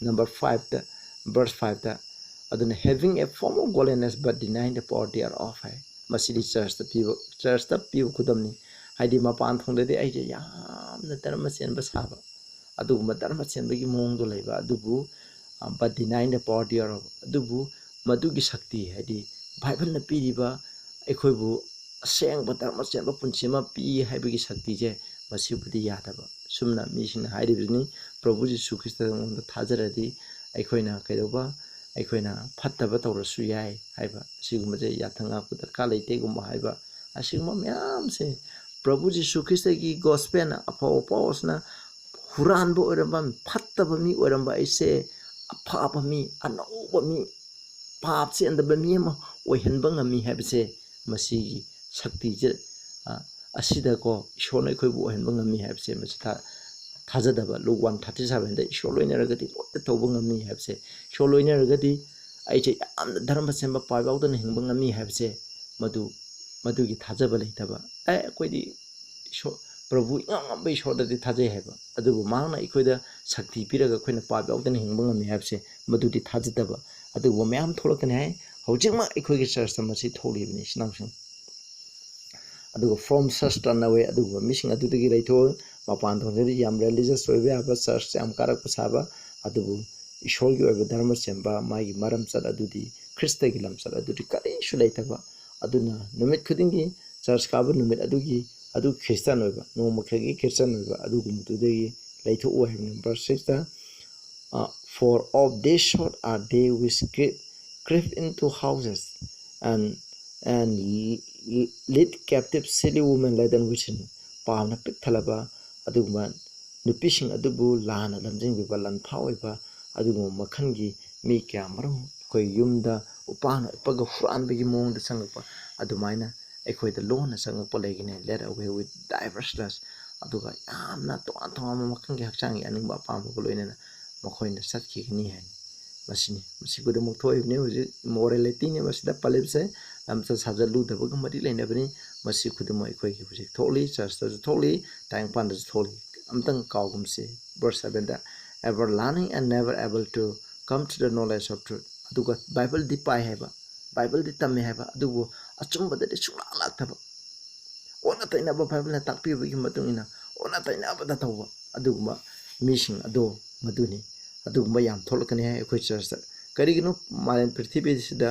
Number fiveꯇ, verse fiveꯇ, ꯑꯗꯨꯅ having a form of godliness but denying the power thereof ꯍꯥꯏ꯫ ꯃꯁꯤꯗꯤ ꯆꯔꯆꯇ ꯄꯤꯕ, ꯆꯔꯆꯇ ꯄꯤꯕ ꯈꯨꯗꯝꯅꯤ꯫ ꯍꯥꯏꯗꯤ ꯃꯄꯥꯟ ꯊꯣꯡꯗꯗꯤ ꯑꯩꯁꯦ ꯌꯥꯝꯅ ꯙꯔꯃ ꯆꯦꯟꯕ ꯁꯥꯕ, ꯑꯗꯨꯒꯨꯝꯕ ꯙꯔꯃ ꯆꯦꯟꯕꯒꯤ ꯃꯑꯣꯡꯗꯣ ꯂꯩꯕ, ꯑꯗꯨꯕꯨ but denying the power thereof, ꯑꯗꯨꯕꯨ ꯃꯗꯨꯒꯤ ꯁꯛꯇꯤ, ꯍꯥꯏꯗꯤ ꯕꯥꯏꯕꯜꯅ ꯄꯤꯔꯤꯕ ꯑꯩꯈꯣꯏꯕꯨ ꯑꯁꯦꯡꯕ ꯙꯔꯃ ꯆꯦꯟꯕ ꯄꯨꯟꯁꯤ ꯑꯃ ꯄꯤ ꯍꯥꯏꯕꯒꯤ ꯁꯛꯇꯤꯁꯦ, ꯃꯁꯤꯕꯨꯗꯤ ꯌꯥꯗꯕ꯫ ꯁꯨꯝꯅ ꯃꯤꯁꯤꯡꯅ ꯍꯥꯏꯔꯤꯕꯁꯤꯅꯤ, ꯄ꯭ꯔꯚꯨ ꯖꯤꯁꯨ ꯈ꯭ꯔꯤꯁꯇꯗ ꯊꯥꯖꯔꯗꯤ ꯑꯩꯈꯣꯏꯅ ꯀꯩꯗꯧꯕ, ꯑꯩꯈꯣꯏꯅ ꯐꯠꯇꯕ ꯇꯧꯔꯁꯨ ꯌꯥꯏ ꯍꯥꯏꯕ꯫ ꯑꯁꯤꯒꯨꯝꯕꯁꯦ ꯌꯥꯊꯪ ꯉꯥꯛꯄ ꯗꯔꯀꯥꯔ ꯂꯩꯇꯦꯒꯨꯝꯕ ꯍꯥꯏꯕ꯫ ꯑꯁꯤꯒꯨꯝꯕ ꯃꯌꯥꯝꯁꯦ ꯄ꯭ꯔꯚꯨ ꯖꯤꯁꯨ ꯈ꯭ꯔꯤꯁꯇꯒꯤ ꯒꯣꯁꯄꯦꯜꯅ, ꯑꯐꯕ ꯄꯥꯎꯁꯤꯅ ꯍꯨꯔꯥꯟꯕ ꯑꯣꯏꯔꯝꯕ, ꯐꯠꯇꯕ ꯃꯤ ꯑꯣꯏꯔꯝꯕ ꯑꯩꯁꯦ ꯑꯐꯕ ꯃꯤ, ꯑꯅꯧꯕ ꯃꯤ, ꯄꯥꯞ ꯆꯦꯟꯗꯕ ꯃꯤ ꯑꯃ ꯑꯣꯏꯍꯟꯕ ꯉꯝꯃꯤ ꯍꯥꯏꯕꯁꯦ, ꯃꯁꯤꯒꯤ ꯁꯛꯇꯤꯁꯦ, ꯑ, ꯑꯁꯤꯗꯀꯣ ꯏꯁꯣꯔꯅ ꯑꯩꯈꯣꯏꯕꯨ ꯑꯣꯏꯍꯟꯕ ꯉꯝꯃꯤ ꯍꯥꯏꯕꯁꯦ, ꯃꯁꯤ ꯊꯥ-, ꯊꯥꯖꯗꯕ꯫ ꯂꯨꯛ ꯋꯥꯟ ꯊꯥꯔꯇꯤ ꯁꯚꯦꯟꯗ ꯏꯁꯣꯔ ꯂꯣꯏꯅꯔꯒꯗꯤ ꯂꯣꯏꯅ ꯇꯧꯕ ꯉꯝꯃꯤ ꯍꯥꯏꯕꯁꯦ, ꯏꯁꯣꯔ ꯂꯣꯏꯅꯔꯒꯗꯤ ꯑꯩꯁꯦ ꯌꯥꯝꯅ ꯙꯔꯃ ꯆꯦꯟꯕ ꯄꯥꯞ ꯌꯥꯎꯗꯅ ꯍꯤꯡꯕ ꯉꯝꯃꯤ ꯍꯥꯏꯕꯁꯦ, ꯃꯗꯨ, ꯃꯗꯨꯒꯤ ꯊꯥꯖꯕ ꯂꯩꯇꯕ꯫ ꯑꯦ, ꯑꯩꯈꯣꯏꯗꯤ ꯏꯁꯣꯔ, ꯄ꯭ꯔꯚꯨ ꯏꯉꯝ ꯉꯝꯕ ꯏꯁꯣꯔꯗꯗꯤ ꯊꯥꯖꯩ ꯍꯥꯏꯕ, ꯑꯗꯨꯕꯨ ꯃꯍꯥꯛꯅ ꯑꯩꯈꯣꯏꯗ ꯁꯛꯇꯤ ꯄꯤꯔꯒ ꯑꯩꯈꯣꯏꯅ ꯄꯥꯞ ꯌꯥꯎꯗꯅ ꯍꯤꯡꯕ ꯉꯝꯃꯤ ꯍꯥꯏꯕꯁꯦ, ꯃꯗꯨꯗꯤ ꯊꯥꯖꯗꯕ꯫ ꯑꯗꯨꯒꯨꯝꯕ ꯃꯌꯥꯝ ꯊꯣꯛꯂꯛꯀꯅꯤ ꯍꯥꯏ꯫ ꯍꯧꯖꯤꯛꯃꯛ ꯑꯩꯈꯣꯏꯒꯤ ꯆꯔꯆꯇ ꯃꯁꯤ ꯊꯣꯛꯂꯤꯕꯅꯤ, ꯏꯆꯤꯟ ꯏꯅꯥꯎꯁꯤꯡ꯫ ꯑꯗꯨꯒ from church turn away, ꯑꯗꯨꯒꯨꯝꯕ ꯃꯤꯁꯤꯡ ꯑꯗꯨꯗꯒꯤ ꯂꯩꯊꯣꯛꯑꯣ꯫ ꯃꯄꯥꯟ ꯊꯣꯡꯗꯗꯤ ꯌꯥꯝ religious ꯑꯣꯏꯕ ꯌꯥꯕ, ꯆꯔꯆ ꯌꯥꯝ ꯀꯥꯔꯛꯄ ꯁꯥꯕ, ꯑꯗꯨꯕꯨ ꯏꯁꯣꯔꯒꯤ ꯑꯣꯏꯕ ꯙꯔꯃ ꯆꯦꯟꯕ, ꯃꯥꯒꯤ ꯃꯔꯝꯆꯠ ꯑꯗꯨꯗꯤ, ꯈ꯭ꯔꯤꯁꯇꯒꯤ ꯂꯝꯆꯠ ꯑꯗꯨꯗꯤ ꯀꯔꯤꯁꯨ ꯂꯩꯇꯕ꯫ ꯑꯗꯨꯅ ꯅꯨꯃꯤꯠ ꯈꯨꯗꯤꯡꯒꯤ ꯆꯔꯆ ꯀꯥꯕ ꯅꯨꯃꯤꯠ ꯑꯗꯨꯒꯤ, ꯑꯗꯨ ꯈ꯭ꯔꯤꯁꯇꯥꯟ ꯑꯣꯏꯕ, ꯅꯣꯡꯃ ꯈꯛꯀꯤ ꯈ꯭ꯔꯤꯁꯇꯥꯟ ꯑꯣꯏꯕ ꯑꯗꯨꯒꯨꯝꯕꯗꯨꯗꯒꯤ ꯂꯩꯊꯣꯛꯎ ꯍꯥꯏꯕꯅꯤ꯫ Verse sixꯇ, uh, "For of this sort are they which cre-, creep into houses and, and lead captive silly women laden with sin." ꯄꯥꯞꯅ ꯄꯤꯛ ꯊꯜꯂꯕ ꯑꯗꯨꯒꯨꯝꯕ ꯅꯨꯄꯤꯁꯤꯡ ꯑꯗꯨꯕꯨ ꯂꯥꯟꯅ ꯂꯝꯖꯤꯡꯕꯤꯕ, ꯂꯥꯟꯐꯥ ꯑꯣꯏꯕ ꯑꯗꯨꯒꯨꯝꯕ ꯃꯈꯜꯒꯤ ꯃꯤ ꯀꯌꯥ ꯃꯔꯨꯝ ꯑꯩꯈꯣꯏ ꯌꯨꯝꯗ ꯎꯄꯥꯅ ꯎꯞꯄꯒ ꯍꯨꯔꯥꯟꯕꯒꯤ ꯃꯑꯣꯡꯗ ꯆꯪꯉꯛꯄ, ꯑꯗꯨꯃꯥꯏꯅ ꯑꯩꯈꯣꯏꯗ ꯂꯣꯟꯅ ꯆꯪꯉꯛꯄ ꯂꯩꯒꯅꯤ꯫ Led away with divers lust, ꯑꯗꯨꯒ ꯌꯥꯝꯅ ꯇꯣꯉꯥꯟ ꯇꯣꯉꯥꯟꯕ ꯃꯈꯜꯒꯤ ꯍꯛꯆꯥꯡꯒꯤ ꯑꯅꯤꯡꯕ ꯑꯄꯥꯝꯕꯒ ꯂꯣꯏꯅꯅ ꯃꯈꯣꯏꯅ ꯆꯠꯈꯤꯒꯅꯤ ꯍꯥꯏꯅ꯫ ꯃꯁꯤꯅꯤ, ꯃꯁꯤ ꯈꯨꯗꯤꯡꯃꯛ ꯊꯣꯛꯏꯕꯅꯤ꯫ ꯍꯧꯖꯤꯛ ꯏꯃꯣꯔꯦꯂꯤꯇꯤꯅꯤ ꯃꯁꯤꯗ ꯄꯜꯂꯤꯕꯁꯦ, ꯂꯝꯆꯠ ꯁꯥꯖꯠ ꯂꯨꯗꯕꯒ ꯃꯔꯤ ꯂꯩꯅꯕꯅꯤ꯫ ꯃꯁꯤ ꯈꯨꯗꯤꯡꯃꯛ ꯑꯩꯈꯣꯏꯒꯤ ꯍꯧꯖꯤꯛ ꯊꯣꯛꯂꯤ, ꯆꯔꯆꯇꯁꯨ ꯊꯣꯛꯂꯤ, ꯇꯥꯏꯕꯪꯄꯥꯟꯗꯁꯨ ꯊꯣꯛꯂꯤ꯫ ꯑꯝꯇꯪ ꯀꯥꯎꯒꯨꯝꯁꯤ, verse sevenꯗ, "Ever learning and never able to come to the knowledge of truth." ꯑꯗꯨꯒ ꯕꯥꯏꯕꯜꯗꯤ ꯄꯥꯏ ꯍꯥꯏꯕ, ꯕꯥꯏꯕꯜꯗꯤ ꯇꯝꯃꯦ ꯍꯥꯏꯕ, ꯑꯗꯨꯕꯨ ꯑꯆꯨꯝꯕꯗꯗꯤ ꯁꯨꯡꯂꯥꯛ ꯂꯥꯛꯇꯕ, ꯑꯣꯟꯅ ꯇꯩꯅꯕ, ꯕꯥꯏꯕꯜꯅ ꯇꯥꯛꯄꯤꯕꯒꯤ ꯃꯇꯨꯡ ꯏꯟꯅ ꯑꯣꯟꯅ ꯇꯩꯅꯕꯗ ꯇꯧꯕ ꯑꯗꯨꯒꯨꯝꯕ ꯃꯤꯁꯤꯡ ꯑꯗꯣ ꯃꯗꯨꯅꯤ꯫ ꯑꯗꯨꯒꯨꯝꯕ ꯌꯥꯝ ꯊꯣꯛꯂꯛꯀꯅꯤ ꯍꯥꯏ ꯑꯩꯈꯣꯏ ꯆꯔꯆꯇ꯫ ꯀꯔꯤꯒꯤꯅꯣ ꯃꯥꯂꯦꯝ ꯄ꯭ꯔꯤꯊꯤꯕꯤꯁꯤꯗ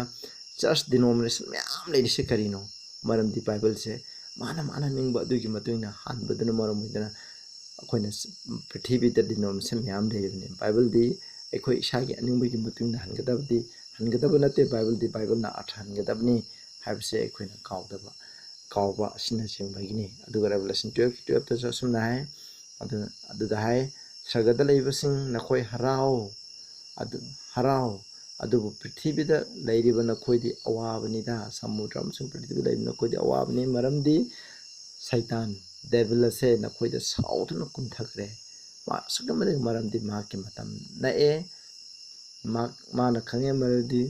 ꯆꯔꯆ ꯗꯤꯅꯣꯃꯤꯅꯦꯁꯟ ꯃꯌꯥꯝ ꯂꯩꯔꯤꯁꯦ ꯀꯔꯤꯅꯣ? ꯃꯔꯝꯗꯤ ꯕꯥꯏꯕꯜꯁꯦ ꯃꯥꯅ ꯃꯥꯅ ꯅꯤꯡꯕ ꯑꯗꯨꯒꯤ ꯃꯇꯨꯡ ꯏꯟꯅ ꯍꯥꯟꯕꯗꯨꯅ ꯃꯔꯝ ꯑꯣꯏꯗꯅ ꯑꯩꯈꯣꯏꯅ ꯄ꯭ꯔꯤꯊꯤꯕꯤꯗ ꯗꯤꯅꯣꯃꯤꯅꯦꯁꯟ ꯃꯌꯥꯝ ꯂꯩꯔꯤꯕꯅꯤ꯫ ꯕꯥꯏꯕꯜꯗꯤ ꯑꯩꯈꯣꯏ ꯏꯁꯥꯒꯤ ꯑꯅꯤꯡꯕꯒꯤ ꯃꯇꯨꯡ ꯏꯟꯅ ꯍꯟꯒꯗꯕꯗꯤ, ꯍꯟꯒꯗꯕ ꯅꯠꯇꯦ꯫ ꯕꯥꯏꯕꯜꯗꯤ ꯕꯥꯏꯕꯜꯅ ꯑꯥꯔꯊ ꯍꯟꯒꯗꯕꯅꯤ ꯍꯥꯏꯕꯁꯦ ꯑꯩꯈꯣꯏꯅ ꯀꯥꯎꯗꯕ, ꯀꯥꯎꯕ ꯑꯁꯤꯅꯆꯤꯡꯕꯒꯤꯅꯤ꯫ ꯑꯗꯨꯒ Revelation twelve twelveꯇꯁꯨ ꯑꯁꯨꯝꯅ ꯍꯥꯏ, ꯑꯗꯨ, ꯑꯗꯨꯗ ꯍꯥꯏ, "ꯁꯔꯒꯗ ꯂꯩꯕꯁꯤꯡ, ꯅꯈꯣꯏ ꯍꯔꯥꯎ, ꯑꯗꯨ, ꯍꯔꯥꯎ, ꯑꯗꯨꯕꯨ ꯄ꯭ꯔꯤꯊꯤꯕꯤꯗ ꯂꯩꯔꯤꯕ ꯅꯈꯣꯏꯗꯤ ꯑꯋꯥꯕꯅꯤꯗ, ꯁꯃꯨꯗ꯭ꯔ ꯑꯃꯁꯨꯡ ꯄ꯭ꯔꯤꯊꯤꯕꯤꯗ ꯂꯩꯔꯤꯕ ꯅꯈꯣꯏꯗꯤ ꯑꯋꯥꯕꯅꯤ, ꯃꯔꯝꯗꯤ ꯁꯩꯇꯥꯟ, ꯗꯦꯚꯤꯜ ꯑꯁꯦ ꯅꯈꯣꯏꯗ ꯁꯥꯎꯗꯨꯅ ꯀꯨꯝꯊꯈ꯭ꯔꯦ꯫ ꯃꯥ ꯑꯁꯨꯛꯀꯤ ꯃꯇꯤꯛ, ꯃꯔꯝꯗꯤ ꯃꯍꯥꯛꯀꯤ ꯃꯇꯝ ꯅꯛꯑꯦ꯫ ꯃꯍꯥꯛ, ꯃꯥꯅ ꯈꯪꯉꯦ, ꯃꯔꯝꯗꯤ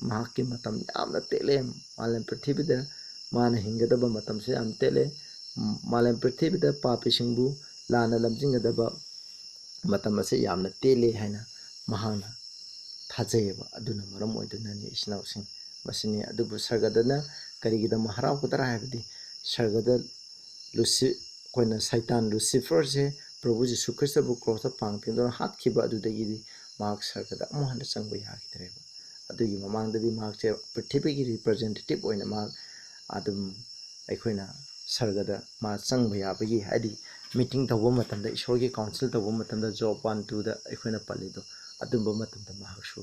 ꯃꯍꯥꯛꯀꯤ ꯃꯇꯝ ꯌꯥꯝꯅ ꯇꯦꯜꯂꯦ꯫ ꯃꯥꯂꯦꯝ ꯄ꯭ꯔꯤꯊꯤꯕꯤꯗ ꯃꯥꯅ ꯍꯤꯡꯒꯗꯕ ꯃꯇꯝꯁꯦ ꯌꯥꯝ ꯇꯦꯜꯂꯦ꯫ ꯃꯥꯂꯦꯝ ꯄ꯭ꯔꯤꯊꯤꯕꯤꯗ ꯄꯥꯄꯤꯁꯤꯡꯕꯨ ꯂꯥꯟꯅ ꯂꯝꯖꯤꯡꯒꯗꯕ ꯃꯇꯝ ꯑꯁꯦ ꯌꯥꯝꯅ ꯇꯦꯜꯂꯦ ꯍꯥꯏꯅ ꯃꯍꯥꯛꯅ ꯊꯥꯖꯩꯌꯦꯕ꯫ ꯑꯗꯨꯅ ꯃꯔꯝ ꯑꯣꯏꯗꯨꯅꯅꯤ, ꯏꯆꯤꯟ ꯏꯅꯥꯎꯁꯤꯡ, ꯃꯁꯤꯅꯤ꯫ ꯑꯗꯨꯕꯨ ꯁꯔꯒꯗꯅ ꯀꯔꯤꯒꯤꯗꯃꯛ ꯍꯔꯥꯎꯒꯗ꯭ꯔꯥ ꯍꯥꯏꯕꯗꯤ, ꯁꯔꯒꯗ ꯂꯨꯁꯤ-, ꯑꯩꯈꯣꯏꯅ ꯁꯩꯇꯥꯟ ꯂꯨꯁꯤꯐꯔꯁꯦ ꯄ꯭ꯔꯚꯨ ꯖꯤꯁꯨ ꯈ꯭ꯔꯤꯁꯇꯕꯨ ꯀ꯭ꯔꯣꯁꯇ ꯄꯥꯡ ꯇꯤꯡꯗꯨꯅ ꯍꯥꯠꯈꯤꯕ ꯑꯗꯨꯗꯒꯤꯗꯤ ꯃꯍꯥꯛ ꯁꯔꯒꯗ ꯑꯃꯨꯛ ꯍꯟꯅ ꯆꯪꯕ ꯌꯥꯈꯤꯗ꯭ꯔꯦꯕ꯫ ꯑꯗꯨꯒꯤ ꯃꯃꯥꯡꯗꯗꯤ ꯃꯍꯥꯛꯁꯦ ꯄ꯭ꯔꯤꯊꯤꯕꯤꯒꯤ ꯔꯤꯄ꯭ꯔꯖꯦꯟꯇꯦꯇꯤꯞ ꯑꯣꯏꯅ ꯃꯍꯥꯛ ꯑꯗꯨꯝ ꯑꯩꯈꯣꯏꯅ ꯁꯔꯒꯗ ꯃꯥ ꯆꯪꯕ ꯌꯥꯕꯒꯤ, ꯍꯥꯏꯗꯤ ꯃꯤꯇꯤꯡ ꯇꯧꯕ ꯃꯇꯝꯗ, ꯏꯁꯣꯔꯒꯤ ꯀꯥꯎꯟꯁꯤꯜ ꯇꯧꯕ ꯃꯇꯝꯗ, ꯖꯣꯕ ꯋꯥꯟ ꯇꯨꯗ ꯑꯩꯈꯣꯏꯅ ꯄꯜꯂꯤꯗꯣ, ꯑꯗꯨꯝꯕ ꯃꯇꯝꯗ ꯃꯍꯥꯛꯁꯨ,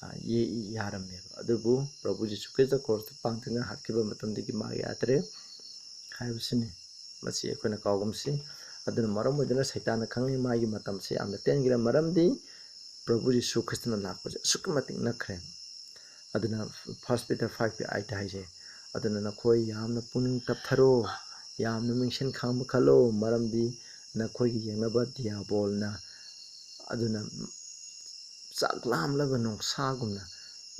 ꯑ, ꯌꯦ-, ꯌꯥꯔꯝꯃꯦꯕ꯫ ꯑꯗꯨꯕꯨ ꯄ꯭ꯔꯚꯨ ꯖꯤꯁꯨ ꯈ꯭ꯔꯤꯁꯇ ꯀ꯭ꯔꯣꯁꯇ ꯄꯥꯡ ꯇꯤꯡꯗꯨꯅ ꯍꯥꯠꯈꯤꯕ ꯃꯇꯝꯗꯒꯤ ꯃꯥ ꯌꯥꯗ꯭ꯔꯦ ꯍꯥꯏꯕꯁꯤꯅꯤ꯫ ꯃꯁꯤ ꯑꯩꯈꯣꯏꯅ ꯀꯥꯎꯒꯨꯝꯁꯤ꯫ ꯑꯗꯨꯅ ꯃꯔꯝ ꯑꯣꯏꯗꯨꯅ ꯁꯩꯇꯥꯟꯅ ꯈꯪꯉꯤ ꯃꯥꯒꯤ ꯃꯇꯝꯁꯦ ꯌꯥꯝꯅ ꯇꯦꯟꯈ꯭ꯔꯦ, ꯃꯔꯝꯗꯤ ꯄ꯭ꯔꯚꯨ ꯖꯤꯁꯨ ꯈ꯭ꯔꯤꯁꯇꯅ ꯂꯥꯛꯄꯁꯦ ꯑꯁꯨꯛꯀꯤ ꯃꯇꯤꯛ ꯅꯛꯈ꯭ꯔꯦ꯫ ꯑꯗꯨꯅ First Peter five eight ꯍꯥꯏꯁꯦ, "ꯑꯗꯨꯅ ꯅꯈꯣꯏ ꯌꯥꯝꯅ ꯄꯨꯛꯅꯤꯡ ꯇꯞꯊꯔꯣ, ꯌꯥꯝꯅ ꯃꯤꯡꯁꯦꯟ ꯈꯥꯡꯕ ꯈꯜꯂꯣ, ꯃꯔꯝꯗꯤ ꯅꯈꯣꯏꯒꯤ ꯌꯦꯡꯅꯕ ꯗꯤꯌꯥꯕꯣꯜꯅ ꯑꯗꯨꯅ ꯆꯥꯛ ꯂꯥꯝꯂꯕ ꯅꯣꯡꯁꯥꯒꯨꯝꯅ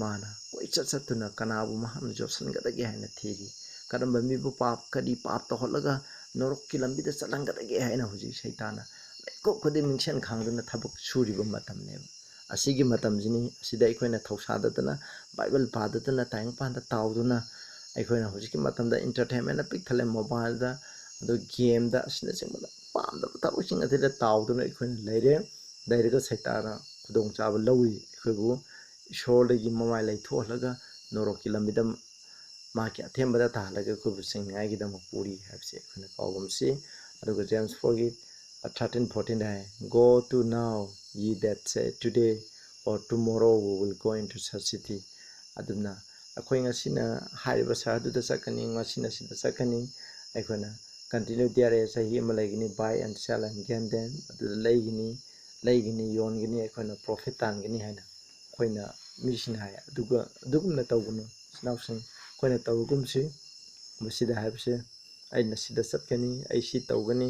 ꯃꯥꯅ ꯀꯣꯏꯆꯠ ꯆꯠꯇꯨꯅ ꯀꯅꯥꯕꯨ ꯃꯍꯥꯛꯅ ꯌꯣꯠꯁꯤꯟꯒꯗꯒꯦ ꯍꯥꯏꯅ ꯊꯤꯔꯤ꯫ ꯀꯔꯝꯕ ꯃꯤꯕꯨ ꯄꯥꯞ, ꯀꯔꯤ ꯄꯥꯞ ꯇꯧꯍꯜꯂꯒ ꯅꯣꯔꯣꯛꯀꯤ ꯂꯝꯕꯤꯗ ꯆꯠꯍꯟꯒꯗꯒꯦ ꯍꯥꯏꯅ ꯍꯧꯖꯤꯛ ꯁꯩꯇꯥꯟꯅ ꯃꯤꯀꯨꯞ ꯈꯨꯗꯤꯡ ꯃꯤꯡꯁꯦꯟ ꯈꯥꯡꯗꯨꯅ ꯊꯕꯛ ꯁꯨꯔꯤꯕ ꯃꯇꯝꯅꯦꯕ꯫ ꯑꯁꯤꯒꯤ ꯃꯇꯝꯁꯤꯅꯤ꯫ ꯑꯁꯤꯗ ꯑꯩꯈꯣꯏꯅ ꯊꯧꯁꯥꯗꯗꯅ, ꯕꯥꯏꯕꯜ ꯄꯥꯗꯗꯅ, ꯇꯥꯏꯕꯪꯄꯥꯟꯗ ꯇꯥꯎꯗꯨꯅ, ꯑꯩꯈꯣꯏꯅ ꯍꯧꯖꯤꯛꯀꯤ ꯃꯇꯝꯗ entertainmentꯅ ꯄꯤꯛ ꯊꯜꯂꯦ, mobileꯗ, ꯑꯗꯨ gameꯗ, ꯑꯁꯤꯅꯆꯤꯡꯕꯗ ꯄꯥꯝꯗꯕ ꯊꯕꯛꯁꯤꯡ ꯑꯁꯤꯗ ꯇꯥꯎꯗꯨꯅ ꯑꯩꯈꯣꯏꯅ ꯂꯩꯔꯦ꯫ ꯂꯩꯔꯒ ꯁꯩꯇꯥꯟꯅ ꯈꯨꯗꯣꯡꯆꯥꯕ ꯂꯧꯏ꯫ ꯑꯩꯈꯣꯏꯕꯨ ꯏꯁꯣꯔꯗꯒꯤ ꯃꯃꯥꯏ ꯂꯩꯊꯣꯛꯍꯜꯂꯒ ꯅꯣꯔꯣꯛꯀꯤ ꯂꯝꯕꯤꯗ ꯃꯍꯥꯛꯀꯤ ꯑꯊꯦꯝꯕꯗ ꯇꯥꯍꯜꯂꯒ ꯑꯩꯈꯣꯏꯕꯨ ꯆꯤꯡꯅꯤꯡꯉꯥꯏꯒꯤꯗꯃꯛ ꯄꯨꯔꯤ ꯍꯥꯏꯕꯁꯤ ꯑꯩꯈꯣꯏꯅ ꯀꯥꯎꯒꯨꯝꯁꯤ꯫ ꯑꯗꯨꯒ James fourꯒꯤ thirteen fourteenꯗ high, "Go to now, ye that say, 'Today or tomorrow we will go into such city.'" ꯑꯗꯨꯅ ꯑꯩꯈꯣꯏ ꯉꯁꯤꯅ ꯍꯥꯏꯔꯤꯕ ꯁꯍꯔꯗꯨꯗ ꯆꯠꯀꯅꯤ, ꯉꯁꯤꯅ ꯁꯤꯗ ꯆꯠꯀꯅꯤ, ꯑꯩꯈꯣꯏꯅ continue there ꯆꯍꯤ ꯑꯃ ꯂꯩꯒꯅꯤ, buy and sell and gain them, ꯑꯗꯨꯗ ꯂꯩꯒꯅꯤ, ꯂꯩꯒꯅꯤ, ꯌꯣꯟꯒꯅꯤ, ꯑꯩꯈꯣꯏꯅ profit ꯇꯥꯟꯒꯅꯤ ꯍꯥꯏꯅ ꯑꯩꯈꯣꯏꯅ ꯃꯤꯁꯤꯡꯅ ꯍꯥꯏ꯫ ꯑꯗꯨꯒ ꯑꯗꯨꯒꯨꯝꯅ ꯇꯧꯒꯅꯨ, ꯏꯆꯤꯟ ꯏꯅꯥꯎꯁꯤꯡ, ꯑꯩꯈꯣꯏꯅ ꯇꯧꯔꯒꯨꯝꯁꯤ꯫ ꯃꯁꯤꯗ ꯍꯥꯏꯕꯁꯦ, "ꯑꯩꯅ ꯁꯤꯗ ꯆꯠꯀꯅꯤ, ꯑꯩ ꯁꯤ ꯇꯧꯒꯅꯤ,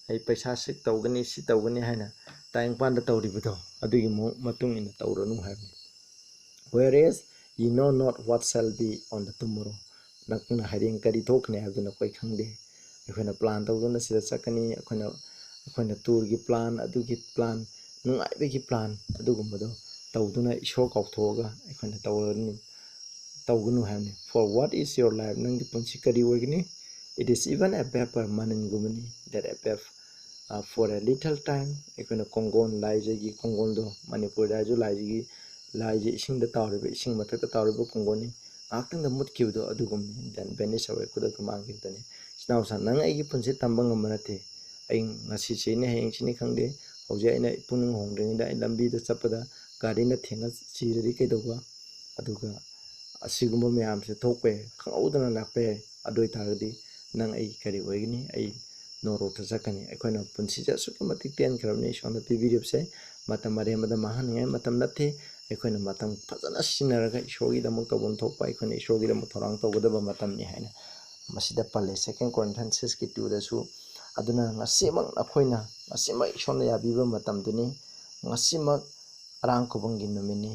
ꯑꯩ ꯄꯩꯁꯥ ꯁꯤ ꯇꯧꯒꯅꯤ, ꯁꯤ ꯇꯧꯒꯅꯤ" ꯍꯥꯏꯅ ꯇꯥꯏꯕꯪꯄꯥꯟꯗ ꯇꯧꯔꯤꯕꯗꯣ, ꯑꯗꯨꯒꯤ ꯃꯑꯣꯡ ꯃꯇꯨꯡ ꯏꯟꯅ ꯇꯧꯔꯅꯨ ꯍꯥꯏꯕꯅꯤ꯫ "Whereas ye know not what shall be on the tomorrow." ꯅꯪꯅ ꯍꯌꯦꯡ ꯀꯔꯤ ꯊꯣꯛꯀꯅꯤ ꯍꯥꯏꯕꯗꯨ ꯅꯈꯣꯏ ꯈꯪꯗꯦ꯫ ꯑꯩꯈꯣꯏꯅ plan ꯇꯧꯗꯨꯅ ꯁꯤꯗ ꯆꯠꯀꯅꯤ, ꯑꯩꯈꯣꯏꯅ, ꯑꯩꯈꯣꯏꯅ tourꯒꯤ plan, ꯑꯗꯨꯒꯤ plan, ꯅꯨꯡꯉꯥꯏꯕꯒꯤ plan, ꯑꯗꯨꯒꯨꯝꯕꯗꯣ ꯇꯧꯗꯨꯅ ꯏꯁꯣꯔ ꯀꯥꯎꯊꯣꯛꯑꯒ ꯑꯩꯈꯣꯏꯅ ꯇꯧꯔꯅꯤ, ꯇꯧꯒꯅꯨ ꯍꯥꯏꯕꯅꯤ꯫ "For what is your life?" ꯅꯪꯒꯤ ꯄꯨꯟꯁꯤ ꯀꯔꯤ ꯑꯣꯏꯒꯅꯤ? "It is even a vapor, ꯃꯅꯤꯟꯒꯨꯝꯕꯅꯤ, that a vapor, uh, for a little time." ꯑꯩꯈꯣꯏꯅ ꯀꯣꯡꯒꯣꯟ, ꯂꯥꯏꯖꯒꯤ ꯀꯣꯡꯒꯣꯟꯗꯣ, ꯃꯅꯤꯄꯨꯔꯗ ꯍꯥꯏꯔꯁꯨ ꯂꯥꯏꯖꯒꯤ, ꯂꯥꯏꯁꯦ ꯏꯁꯤꯡꯗ ꯇꯥꯎꯔꯤꯕ, ꯏꯁꯤꯡ ꯃꯊꯛꯇ ꯇꯥꯎꯔꯤꯕ ꯀꯣꯡꯒꯣꯟꯅꯤ, ꯉꯥꯏꯍꯥꯛꯇꯪꯗ ꯃꯨꯠꯈꯤꯕꯗꯣ ꯑꯗꯨꯒꯨꯝꯕꯅꯤ, then vanish away, ꯈꯨꯗꯛꯇ ꯃꯥꯡꯈꯤꯕꯗꯅꯤ꯫ ꯏꯆꯤꯟ ꯏꯅꯥꯎꯁꯥ, ꯅꯪ ꯑꯩꯒꯤ ꯄꯨꯟꯁꯤ ꯇꯝꯕ ꯉꯝꯕ ꯅꯠꯇꯦ꯫ ꯑꯩ ꯉꯁꯤ ꯁꯤꯅꯤ, ꯍꯌꯦꯡ ꯁꯤꯅꯤ ꯈꯪꯗꯦ꯫ ꯍꯧꯖꯤꯛ ꯑꯩꯅ ꯄꯨꯛꯅꯤꯡ ꯍꯣꯡꯗ꯭ꯔꯤꯉꯩꯗ ꯑꯩ ꯂꯝꯕꯤꯗ ꯆꯠꯄꯗ ꯒꯥꯔꯤꯅ ꯊꯦꯡꯅ ꯁꯤꯔꯗꯤ ꯀꯩꯗꯧꯕ? ꯑꯗꯨꯒ ꯑꯁꯤꯒꯨꯝꯕ ꯃꯌꯥꯝꯁꯦ ꯊꯣꯛꯄ ꯌꯥꯏ, ꯈꯪꯍꯧꯗꯅ ꯂꯥꯛꯄ ꯌꯥꯏ꯫ ꯑꯗꯨ ꯑꯣꯏꯇꯥꯔꯒꯗꯤ ꯅꯪ ꯑꯩ ꯀꯔꯤ ꯑꯣꯏꯒꯅꯤ? ꯑꯩ ꯅꯣꯔꯣꯛꯇ ꯆꯠꯀꯅꯤ꯫ ꯑꯩꯈꯣꯏꯅ ꯄꯨꯟꯁꯤꯁꯦ ꯑꯁꯨꯛꯀꯤ ꯃꯇꯤꯛ ꯇꯦꯟꯈ꯭ꯔꯕꯅꯤ, ꯏꯁꯣꯔꯅ ꯄꯤꯕꯤꯔꯤꯕꯁꯦ꯫ ꯃꯇꯝ ꯑꯔꯦꯝꯕꯗ ꯃꯥꯡꯍꯟꯅꯤꯡꯉꯥꯏ ꯃꯇꯝ ꯅꯠꯇꯦ꯫ ꯑꯩꯈꯣꯏꯅ ꯃꯇꯝ ꯐꯖꯅ ꯁꯤꯖꯤꯟꯅꯔꯒ ꯏꯁꯣꯔꯒꯤꯗꯃꯛ ꯇꯧꯐꯝ ꯊꯣꯛꯄ, ꯑꯩꯈꯣꯏꯅ ꯏꯁꯣꯔꯒꯤꯗꯃꯛ ꯊꯧꯔꯥꯡ ꯇꯧꯒꯗꯕ ꯃꯇꯝꯅꯤ ꯍꯥꯏꯅ ꯃꯁꯤꯗ ꯄꯜꯂꯦ, Second Corinthians sixꯀꯤ twoꯗꯁꯨ꯫ ꯑꯗꯨꯅ ꯉꯁꯤꯃꯛ ꯑꯩꯈꯣꯏꯅ, ꯉꯁꯤꯃꯛ ꯏꯁꯣꯔꯅ ꯌꯥꯕꯤꯕ ꯃꯇꯝꯗꯨꯅꯤ, ꯉꯁꯤꯃꯛ ꯑꯔꯥꯡ ꯈꯨꯕꯝꯒꯤ ꯅꯨꯃꯤꯠꯅꯤ꯫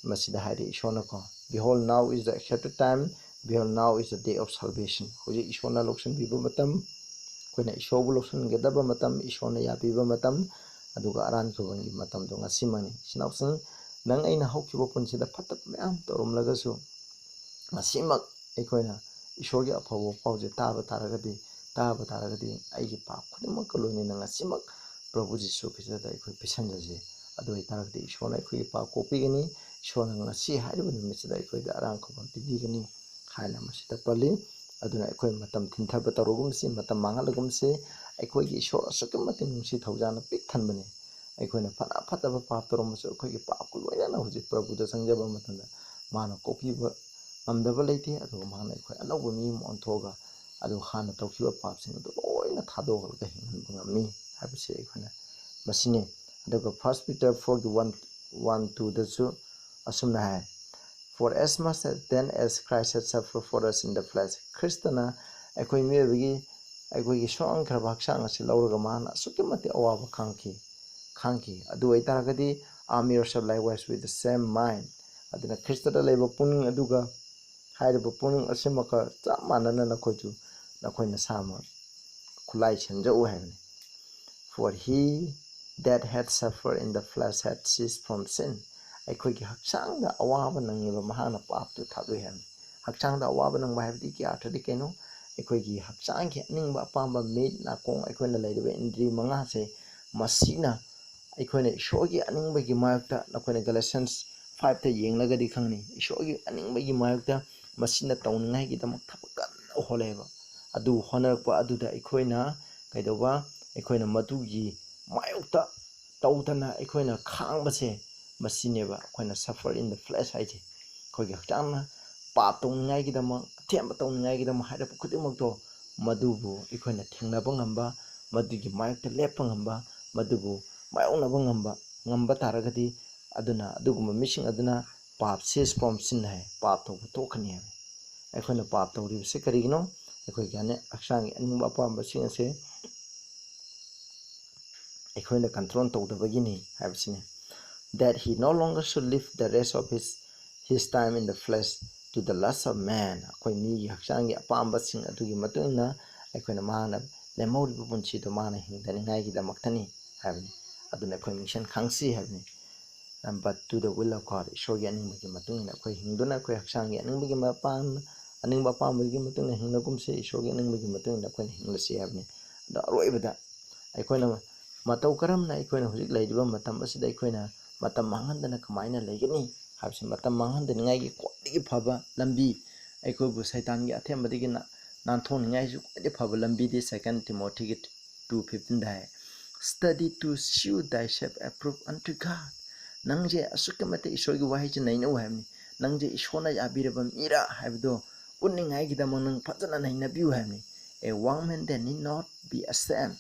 ꯃꯁꯤꯗ ꯍꯥꯏꯔꯤ ꯏꯁꯣꯔꯅꯀꯣ, "Behold, now is the accepted time, behold, now is the day of salvation." ꯍꯧꯖꯤꯛ ꯏꯁꯣꯔꯅ ꯂꯧꯁꯤꯟꯕꯤꯕ ꯃꯇꯝ, ꯑꯩꯈꯣꯏꯅ ꯏꯁꯣꯔꯕꯨ ꯂꯧꯁꯤꯟꯒꯗꯕ ꯃꯇꯝ, ꯏꯁꯣꯔꯅ ꯌꯥꯕꯤꯕ ꯃꯇꯝ, ꯑꯗꯨꯒ ꯑꯔꯥꯟ ꯈꯨꯕꯝꯒꯤ ꯃꯇꯝꯗꯣ ꯉꯁꯤꯃꯛꯅꯤ꯫ ꯏꯆꯤꯟ ꯏꯅꯥꯎꯁꯤꯡ, ꯅꯪ ꯑꯩꯅ ꯍꯧꯈꯤꯕ ꯄꯨꯟꯁꯤꯗ ꯐꯠꯇꯕ ꯃꯌꯥꯝ ꯇꯧꯔꯝꯂꯒꯁꯨ, ꯉꯁꯤꯃꯛ ꯑꯩꯈꯣꯏꯅ ꯏꯁꯣꯔꯒꯤ ꯑꯐꯕ ꯄꯥꯎꯁꯦ ꯇꯥꯕ ꯇꯥꯔꯒꯗꯤ, ꯇꯥꯕ ꯇꯥꯔꯒꯗꯤ ꯑꯩꯒꯤ ꯄꯥꯞ ꯈꯨꯗꯤꯡꯃꯛꯀ ꯂꯣꯏꯅꯅ ꯉꯁꯤꯃꯛ ꯄ꯭ꯔꯚꯨ ꯖꯤꯁꯨ ꯈ꯭ꯔꯤꯁꯇꯗ ꯑꯩꯈꯣꯏ ꯄꯤꯁꯟꯖꯁꯦ꯫ ꯑꯗꯨ ꯑꯣꯏꯇꯥꯔꯒꯗꯤ ꯏꯁꯣꯔꯅ ꯑꯩꯈꯣꯏꯒꯤ ꯄꯥꯞ ꯀꯣꯛꯄꯤꯒꯅꯤ꯫ ꯏꯁꯣꯔꯅ ꯉꯁꯤ ꯍꯥꯏꯔꯤꯕ ꯅꯨꯃꯤꯠꯁꯤꯗ ꯑꯩꯈꯣꯏꯗ ꯑꯔꯥꯟ ꯈꯨꯕꯝ ꯄꯤꯕꯤꯒꯅꯤ ꯍꯥꯏꯅ ꯃꯁꯤꯗ ꯄꯜꯂꯤ꯫ ꯑꯗꯨꯅ ꯑꯩꯈꯣꯏ ꯃꯇꯝ ꯊꯤꯟꯊꯕ ꯇꯧꯔꯒꯨꯝꯁꯤ, ꯃꯇꯝ ꯃꯥꯡꯍꯜꯂꯒꯨꯝꯁꯤ꯫ ꯑꯩꯈꯣꯏꯒꯤ ꯏꯁꯣꯔ ꯑꯁꯨꯛꯀꯤ ꯃꯇꯤꯛ ꯅꯨꯡꯁꯤ ꯊꯧꯖꯥꯜꯅ ꯄꯤꯛ ꯊꯟꯕꯅꯤ꯫ ꯑꯩꯈꯣꯏꯅ ꯐꯅ ꯐꯠꯇꯕ ꯄꯥꯞ ꯇꯧꯔꯝꯃꯁꯨ, ꯑꯩꯈꯣꯏꯒꯤ ꯄꯥꯞꯀ ꯂꯣꯏꯅꯅ ꯍꯧꯖꯤꯛ ꯄ꯭ꯔꯚꯨꯗ ꯆꯪꯖꯕ ꯃꯇꯝꯗ ꯃꯥꯅ ꯀꯣꯛꯄꯤꯕ ꯉꯝꯗꯕ ꯂꯩꯇꯦ꯫ ꯑꯗꯨꯒ ꯃꯥꯅ ꯑꯩꯈꯣꯏ ꯑꯅꯧꯕ ꯃꯤ ꯑꯃ ꯑꯣꯟꯊꯣꯛꯑꯒ, ꯑꯗꯨ ꯍꯥꯟꯅ ꯇꯧꯈꯤꯕ ꯄꯥꯞꯁꯤꯡ ꯑꯗꯨ ꯂꯣꯏꯅ ꯊꯥꯗꯣꯛꯍꯜꯂꯒ ꯍꯤꯡꯍꯟꯕ ꯉꯝꯃꯤ ꯍꯥꯏꯕꯁꯤ ꯑꯩꯈꯣꯏꯅ ꯃꯁꯤꯅꯤ꯫ ꯑꯗꯨꯒ First Peter four ꯒꯤ one, one two ꯗꯁꯨ ꯑꯁꯨꯝꯅ ꯍꯥꯏ, "For as much as then as Christ had suffered for us in the flesh," ꯈ꯭ꯔꯤꯁꯇꯅ ꯑꯩꯈꯣꯏ ꯃꯤꯑꯣꯏꯕꯒꯤ, ꯑꯩꯈꯣꯏꯒꯤ ꯁꯣꯛꯍꯟꯈ꯭ꯔꯕ ꯍꯛꯆꯥꯡ ꯑꯁꯤ ꯂꯧꯔꯒ ꯃꯥꯅ ꯑꯁꯨꯛꯀꯤ ꯃꯇꯤꯛ ꯑꯋꯥꯕ ꯈꯥꯡꯈꯤ, ꯈꯥꯡꯈꯤ꯫ ꯑꯗꯨ ꯑꯣꯏꯇꯥꯔꯒꯗꯤ, "Arm yourself likewise with the same mind." ꯑꯗꯨꯅ ꯈ꯭ꯔꯤꯁꯇꯗ ꯂꯩꯕ ꯄꯨꯛꯅꯤꯡ ꯑꯗꯨꯒ ꯍꯥꯏꯔꯤꯕ ꯄꯨꯛꯅꯤꯡ ꯑꯁꯤꯃꯛꯀ ꯆꯞ ꯃꯥꯟꯅꯅ ꯅꯈꯣꯏꯁꯨ, ꯅꯈꯣꯏ ꯅꯁꯥꯃꯛ ꯈꯨꯠꯂꯥꯏ ꯁꯦꯝꯖꯧ ꯍꯥꯏꯕꯅꯤ꯫ "For he that had suffered in the flesh had ceased from sin." ꯑꯩꯈꯣꯏꯒꯤ ꯍꯛꯆꯥꯡꯗ ꯑꯋꯥꯕ ꯅꯪꯉꯤꯕ ꯃꯍꯥꯛꯅ ꯄꯥꯞꯇꯨ ꯊꯥꯗꯣꯛꯏ ꯍꯥꯏꯕꯅꯤ꯫ ꯍꯛꯆꯥꯡꯗ ꯑꯋꯥꯕ ꯅꯪꯕ ꯍꯥꯏꯕꯗꯤ ꯀꯌꯥ ꯑꯔꯊꯗꯤ ꯀꯩꯅꯣ? ꯑꯩꯈꯣꯏꯒꯤ ꯍꯛꯆꯥꯡꯒꯤ ꯑꯅꯤꯡꯕ ꯑꯄꯥꯝꯕ, ꯃꯤꯠ, ꯅꯥꯀꯣꯡ, ꯑꯩꯈꯣꯏꯅ ꯂꯩꯔꯤꯕ ꯏꯟꯗ꯭ꯔꯤ ꯃꯉꯥꯁꯦ, ꯃꯁꯤꯅ ꯑꯩꯈꯣꯏꯅ ꯏꯁꯣꯔꯒꯤ ꯑꯅꯤꯡꯕꯒꯤ ꯃꯥꯌꯣꯛꯇ, ꯅꯈꯣꯏꯅ Galatians five ꯇ ꯌꯦꯡꯂꯒꯗꯤ ꯈꯪꯒꯅꯤ, ꯏꯁꯣꯔꯒꯤ ꯑꯅꯤꯡꯕꯒꯤ ꯃꯥꯌꯣꯛꯇ ꯃꯁꯤꯅ ꯇꯧꯅꯤꯡꯉꯥꯏꯒꯤꯗꯃꯛ ꯊꯕꯛ ꯀꯟꯅ ꯍꯣꯠꯅꯩꯑꯕ꯫ ꯑꯗꯨ ꯍꯣꯠꯅꯔꯛꯄ ꯑꯗꯨꯗ ꯑꯩꯈꯣꯏꯅ ꯀꯩꯗꯧꯕ? ꯑꯩꯈꯣꯏꯅ ꯃꯗꯨꯒꯤ ꯃꯥꯌꯣꯛꯇ ꯇꯧꯗꯅ ꯑꯩꯈꯣꯏꯅ ꯈꯥꯡꯕꯁꯦ, ꯃꯁꯤꯅꯦꯕ ꯑꯩꯈꯣꯏꯅ suffer in the flesh ꯍꯥꯏꯁꯦ꯫ ꯑꯩꯈꯣꯏꯒꯤ ꯍꯛꯆꯥꯡꯅ ꯄꯥꯞ ꯇꯧꯅꯤꯡꯉꯥꯏꯒꯤꯗꯃꯛ, ꯑꯊꯦꯝꯕ ꯇꯧꯅꯤꯡꯉꯥꯏꯒꯤꯗꯃꯛ ꯍꯥꯏꯔꯛꯄ ꯈꯨꯗꯤꯡꯃꯛꯇꯣ, ꯃꯗꯨꯕꯨ ꯑꯩꯈꯣꯏꯅ ꯊꯦꯡꯅꯕ ꯉꯝꯕ, ꯃꯗꯨꯒꯤ ꯃꯥꯌꯣꯛꯇ ꯂꯦꯞꯄ ꯉꯝꯕ, ꯃꯗꯨꯕꯨ ꯃꯥꯌꯣꯛꯅꯕ ꯉꯝꯕ, ꯉꯝꯕ ꯇꯥꯔꯒꯗꯤ, ꯑꯗꯨꯅ ꯑꯗꯨꯒꯨꯝꯕ ꯃꯤꯁꯤꯡ ꯑꯗꯨꯅ ꯄꯥꯞ cease from sin ꯍꯥꯏ, ꯄꯥꯞ ꯇꯧꯕ ꯇꯣꯛꯀꯅꯤ ꯍꯥꯏꯕ꯫ ꯑꯩꯈꯣꯏꯅ ꯄꯥꯞ ꯇꯧꯔꯤꯕꯁꯤ ꯀꯔꯤꯒꯤꯅꯣ? ꯑꯩꯈꯣꯏꯒꯤ ꯑꯅꯤ-, ꯍꯛꯆꯥꯡꯒꯤ ꯑꯅꯤꯡꯕ ꯑꯄꯥꯝꯕꯁꯤꯡ ꯑꯁꯦ ꯑꯩꯈꯣꯏꯅ control ꯇꯧꯗꯕꯒꯤꯅꯤ ꯍꯥꯏꯕꯁꯤꯅꯤ꯫ "That he no longer should live the rest of his, his time in the flesh to the lust of man." ꯑꯩꯈꯣꯏ ꯃꯤꯒꯤ ꯍꯛꯆꯥꯡꯒꯤ ꯑꯄꯥꯝꯕꯁꯤꯡ ꯑꯗꯨꯒꯤ ꯃꯇꯨꯡ ꯏꯟꯅ ꯑꯩꯈꯣꯏꯅ ꯃꯥꯅ ꯂꯦꯝꯍꯧꯔꯤꯕ ꯄꯨꯟꯁꯤꯗꯣ ꯃꯥꯅ ꯍꯤꯡꯗꯅꯤꯡꯉꯥꯏꯒꯤꯗꯃꯛꯇꯅꯤ ꯍꯥꯏꯕꯅꯤ꯫ ꯑꯗꯨꯅ ꯑꯩꯈꯣꯏ mission ꯈꯪꯁꯤ ꯍꯥꯏꯕꯅꯤ꯫ But to the will of God, ꯏꯁꯣꯔꯒꯤ ꯑꯅꯤꯡꯕꯒꯤ ꯃꯇꯨꯡ ꯏꯟꯅ ꯑꯩꯈꯣꯏ ꯍꯤꯡꯗꯨꯅ ꯑꯩꯈꯣꯏ ꯍꯛꯆꯥꯡꯒꯤ ꯑꯅꯤꯡꯕꯒꯤ ꯃꯄꯥꯟ, ꯑꯅꯤꯡꯕ ꯑꯄꯥꯝꯕꯒꯤ ꯃꯇꯨꯡ ꯏꯟꯅ ꯍꯤꯡꯅꯒꯨꯝꯁꯤ, ꯏꯁꯣꯔꯒꯤ ꯑꯅꯤꯡꯕꯒꯤ ꯃꯇꯨꯡ ꯏꯟꯅ ꯑꯩꯈꯣꯏꯅ ꯍꯤꯡꯂꯁꯤ ꯍꯥꯏꯕꯅꯤ꯫ ꯑꯗꯣ ꯑꯔꯣꯏꯕꯗ ꯑꯩꯈꯣꯏꯅ ꯃꯇꯧ ꯀꯔꯝꯅ ꯑꯩꯈꯣꯏꯅ ꯍꯧꯖꯤꯛ ꯂꯩꯔꯤꯕ ꯃꯇꯝ ꯑꯁꯤꯗ ꯑꯩꯈꯣꯏꯅ ꯃꯇꯝ ꯃꯥꯡꯍꯟꯗꯅ ꯀꯃꯥꯏꯅ ꯂꯩꯒꯅꯤ ꯍꯥꯏꯕꯁꯤ, ꯃꯇꯝ ꯃꯥꯡꯍꯟꯗꯅꯤꯡꯉꯥꯏꯒꯤ ꯈ꯭ꯋꯥꯏꯗꯒꯤ ꯐꯕ ꯂꯝꯕꯤ, ꯑꯩꯈꯣꯏꯕꯨ ꯁꯩꯇꯥꯟꯒꯤ ꯑꯊꯦꯝꯕꯗꯒꯤ ꯅꯥ-, ꯅꯥꯟꯊꯣꯛꯅꯤꯡꯉꯥꯏꯁꯨ ꯈ꯭ꯋꯥꯏꯗꯒꯤ ꯐꯕ ꯂꯝꯕꯤꯗꯤ Second Timothy two fifteen the high, "Study to show thyself approved unto God." ꯅꯪꯁꯦ ꯑꯁꯨꯛꯀꯤ ꯃꯇꯤꯛ ꯏꯁꯣꯔꯒꯤ ꯋꯥꯍꯩꯁꯦ ꯅꯩꯅꯧ ꯍꯥꯏꯕꯅꯤ꯫ ꯅꯪꯁꯦ ꯏꯁꯣꯔꯅ ꯌꯥꯕꯤꯔꯕ ꯃꯤꯔꯥ ꯍꯥꯏꯕꯗꯣ ꯎꯠꯅꯤꯡꯉꯥꯏꯒꯤꯗꯃꯛ ꯅꯪ ꯐꯖꯅ ꯅꯩꯅꯕꯤꯌꯨ ꯍꯥꯏꯕꯅꯤ꯫ "A workman that need not be ashamed."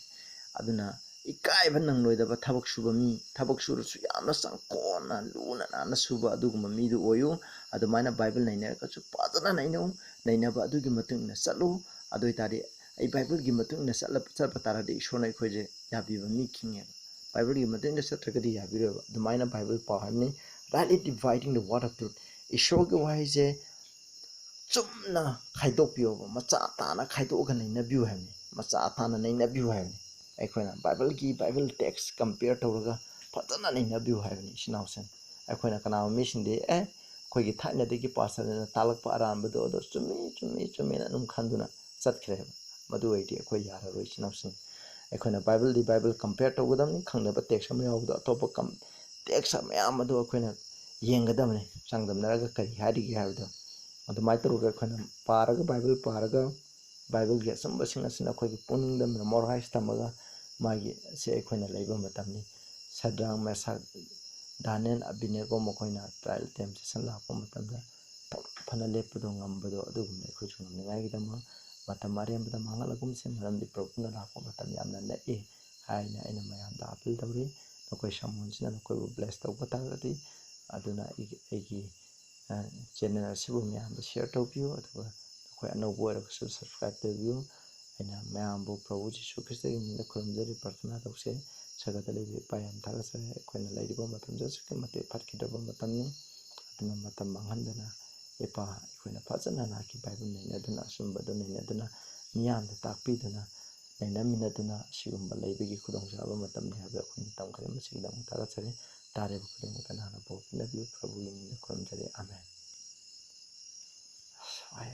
ꯑꯗꯨꯅ ꯏꯀꯥꯏꯕ ꯅꯪꯂꯣꯏꯗꯕ ꯊꯕꯛ ꯁꯨꯕ ꯃꯤ, ꯊꯕꯛ ꯁꯨꯔꯁꯨ ꯌꯥꯝꯅ ꯆꯪꯈꯣꯟꯅ ꯂꯨꯅ ꯅꯥꯟꯅ ꯁꯨꯕ ꯑꯗꯨꯒꯨꯝꯕ ꯃꯤꯗꯨ ꯑꯣꯏꯌꯨ꯫ ꯑꯗꯨꯃꯥꯏꯅ ꯕꯥꯏꯕꯜ ꯅꯩꯅꯔꯒꯁꯨ ꯐꯖꯅ ꯅꯩꯅꯧ, ꯅꯩꯅꯕ ꯑꯗꯨꯒꯤ ꯃꯇꯨꯡ ꯏꯟꯅ ꯆꯠꯂꯨ꯫ ꯑꯗꯨ ꯑꯣꯏ ꯇꯥꯔꯗꯤ ꯑꯩ ꯕꯥꯏꯕꯜꯒꯤ ꯃꯇꯨꯡ ꯏꯟꯅ ꯆꯠꯂ-, ꯆꯠꯄ ꯇꯥꯔꯗꯤ ꯏꯁꯣꯔꯅ ꯑꯩꯈꯣꯏꯁꯦ ꯌꯥꯕꯤꯕ ꯃꯤ ꯈꯤꯡꯉꯦꯕ꯫ ꯕꯥꯏꯕꯜꯒꯤ ꯃꯇꯨꯡ ꯏꯟꯅ ꯆꯠꯇ꯭ꯔꯒꯗꯤ ꯌꯥꯕꯤꯔꯣꯏꯕ꯫ ꯑꯗꯨꯃꯥꯏꯅ ꯕꯥꯏꯕꯜ ꯄꯥꯎ ꯍꯥꯏꯕꯅꯤ꯫ Rightly dividing the word of truth. ꯏꯁꯣꯔꯒꯤ ꯋꯥꯍꯩꯁꯦ ꯆꯨꯝꯅ ꯈꯥꯏꯗꯣꯛꯄꯤꯌꯣꯕ, ꯃꯆꯥ ꯇꯥꯅ ꯈꯥꯏꯗꯣꯛꯑꯒ ꯅꯩꯅꯕꯤꯌꯨ ꯍꯥꯏꯕꯅꯤ, ꯃꯆꯥ ꯇꯥꯅ ꯅꯩꯅꯕꯤꯌꯨ ꯍꯥꯏꯕꯅꯤ꯫ ꯑꯩꯈꯣꯏꯅ ꯕꯥꯏꯕꯜꯒꯤ, ꯕꯥꯏꯕꯜ text compare ꯇꯧꯔꯒ ꯐꯖꯅ ꯅꯩꯅꯕꯤꯌꯨ ꯍꯥꯏꯕꯅꯤ, ꯏꯆꯤꯟ ꯏꯅꯥꯎꯁꯤꯡ꯫ ꯑꯩꯈꯣꯏꯅ ꯀꯅꯥꯒꯨꯝꯕ ꯃꯤꯁꯤꯡꯗꯤ, "ꯑꯦ, ꯑꯩꯈꯣꯏꯒꯤ ꯊꯥꯏꯅꯗꯒꯤ ꯄꯥꯁꯇꯔꯅ ꯇꯥꯛꯂꯛꯄ ꯑꯔꯥꯟꯕꯗꯣ ꯑꯗꯣ ꯆꯨꯝꯃꯤ, ꯆꯨꯝꯃꯤ, ꯆꯨꯝꯃꯤꯅ" ꯑꯗꯨꯝ ꯈꯟꯗꯨꯅ ꯆꯠꯈ꯭ꯔꯦꯕ꯫ ꯃꯗꯨ ꯑꯣꯏꯔꯗꯤ ꯑꯩꯈꯣꯏ ꯌꯥꯔꯔꯣꯏ, ꯏꯆꯤꯟ ꯏꯅꯥꯎꯁꯤꯡ꯫ ꯑꯩꯈꯣꯏꯅ ꯕꯥꯏꯕꯜꯗꯤ ꯕꯥꯏꯕꯜ compare ꯇꯧꯒꯗꯕꯅꯤ, ꯈꯪꯗꯕ text ꯑꯃ ꯌꯥꯎꯕꯗꯣ ꯑꯇꯣꯞꯄ ꯀꯝ-, text ꯃꯌꯥꯝ ꯑꯗꯨ ꯑꯩꯈꯣꯏꯅ ꯌꯦꯡꯒꯗꯕꯅꯤ, ꯆꯥꯡꯗꯝꯅꯔꯒ ꯀꯔꯤ ꯍꯥꯏꯔꯤꯒꯦ ꯍꯥꯏꯕꯗꯣ꯫ ꯑꯗꯨꯃꯥꯏꯅ ꯇꯧꯔꯒ ꯑꯩꯈꯣꯏꯅ ꯄꯥꯔꯒ, ꯕꯥꯏꯕꯜ ꯄꯥꯔꯒ, ꯕꯥꯏꯕꯜꯒꯤ ꯑꯆꯨꯝꯕꯁꯤꯡ ꯑꯁꯤꯅ ꯑꯩꯈꯣꯏꯒꯤ ꯄꯨꯛꯅꯤꯡꯗ memorize ꯊꯝꯃꯒ, ꯃꯥꯒꯤ ꯁꯦ ꯑꯩꯈꯣꯏꯅ ꯂꯩꯕ ꯃꯇꯝꯅꯤ꯫ ꯁꯗ꯭ꯔꯛ, ꯃꯦꯁꯥꯛ, ꯗꯥꯅꯤꯌꯦꯜ, ꯑꯕꯤꯗꯅꯦꯒꯣ ꯃꯈꯣꯏꯅ trial temptation ꯂꯥꯛꯄ ꯃꯇꯝꯗ ꯐ-, ꯐꯅ ꯂꯦꯞꯄꯗꯣ ꯉꯝꯕꯗꯣ, ꯑꯗꯨꯒꯨꯝꯅ ꯑꯩꯈꯣꯏꯁꯨ ꯉꯝꯅꯤꯡꯉꯥꯏꯒꯤꯗꯃꯛ ꯃꯇꯝ ꯑꯔꯦꯝꯕꯗ ꯃꯥꯡꯍꯜꯂꯒꯨꯝꯁꯦ, ꯃꯔꯝꯗꯤ ꯄ꯭ꯔꯚꯨꯅ ꯂꯥꯛꯄ ꯃꯇꯝ ꯌꯥꯝꯅ ꯅꯛꯏ ꯍꯥꯏꯅ ꯑꯩꯅ ꯃꯌꯥꯝꯗ appeal ꯇꯧꯔꯤ꯫ ꯅꯈꯣꯏ ꯁꯃꯣꯟꯁꯤꯅ ꯅꯈꯣꯏꯕꯨ bless ꯇꯧꯕ ꯇꯥꯔꯒꯗꯤ, ꯑꯗꯨꯅ ꯑꯩꯒꯤ, ꯑꯩꯒꯤ, ꯑ, channel ꯑꯁꯤꯕꯨ ꯃꯌꯥꯝꯗ share ꯇꯧꯕꯤꯌꯨ, ꯑꯗꯨꯒ ꯅꯈꯣꯏ ꯑꯅꯧꯕ ꯑꯣꯏꯔꯒꯁꯨ subscribe ꯇꯧꯕꯤꯌꯨ꯫ ꯑꯩꯅ ꯃꯌꯥꯝꯕꯨ ꯄ꯭ꯔꯚꯨ ꯖꯤꯁꯨ ꯈ꯭ꯔꯤꯁꯇꯒꯤ ꯃꯤꯡꯗ ꯈꯨꯔꯨꯝꯖꯔꯤ, ꯄ꯭ꯔꯥꯔꯊꯅꯥ ꯇꯧꯁꯦ꯫ ꯁꯔꯒꯗ ꯂꯩꯕ ꯏꯄꯥ, ꯌꯥꯝ ꯊꯥꯒꯠꯆꯔꯤ꯫ ꯑꯩꯈꯣꯏꯅ ꯂꯩꯔꯤꯕ ꯃꯇꯝꯁꯦ ꯑꯁꯨꯛꯀꯤ ꯃꯇꯤꯛ ꯐꯠꯈꯤꯗ꯭ꯔꯕ ꯃꯇꯝꯅꯤ꯫ ꯑꯗꯨꯅ ꯃꯇꯝ ꯃꯥꯡꯍꯟꯗꯅ ꯏꯄꯥ, ꯑꯩꯈꯣꯏꯅ ꯐꯖꯅ ꯅꯍꯥꯛꯀꯤ ꯕꯥꯏꯕꯜ ꯅꯩꯅꯗꯨꯅ, ꯑꯆꯨꯝꯕꯗꯨ ꯅꯩꯅꯗꯨꯅ, ꯃꯤꯌꯥꯝꯗ ꯇꯥꯛꯄꯤꯗꯨꯅ, ꯂꯩꯅꯃꯤꯟꯅꯗꯨꯅ ꯑꯁꯤꯒꯨꯝꯕ ꯂꯩꯕꯒꯤ ꯈꯨꯗꯣꯡꯆꯥꯕ ꯃꯇꯝꯅꯤ ꯍꯥꯏꯕ ꯑꯩꯈꯣꯏꯅ ꯇꯝꯈꯔꯦ꯫ ꯃꯁꯤꯒꯤꯗꯃꯛ ꯊꯥꯒꯠꯆꯔꯤ꯫ ꯇꯥꯔꯤꯕ ꯈꯨꯗꯤꯡꯃꯛꯇ ꯅꯍꯥꯛꯅ ꯕꯣꯔ ꯄꯤꯅꯕꯤꯌꯨ꯫ ꯄ꯭ꯔꯚꯨꯒꯤ ꯃꯤꯡꯗ ꯈꯨꯔꯨꯝꯖꯔꯤ꯫ ꯑꯥꯃꯦꯟ꯫ ꯑꯁ, ꯋꯥꯏ꯫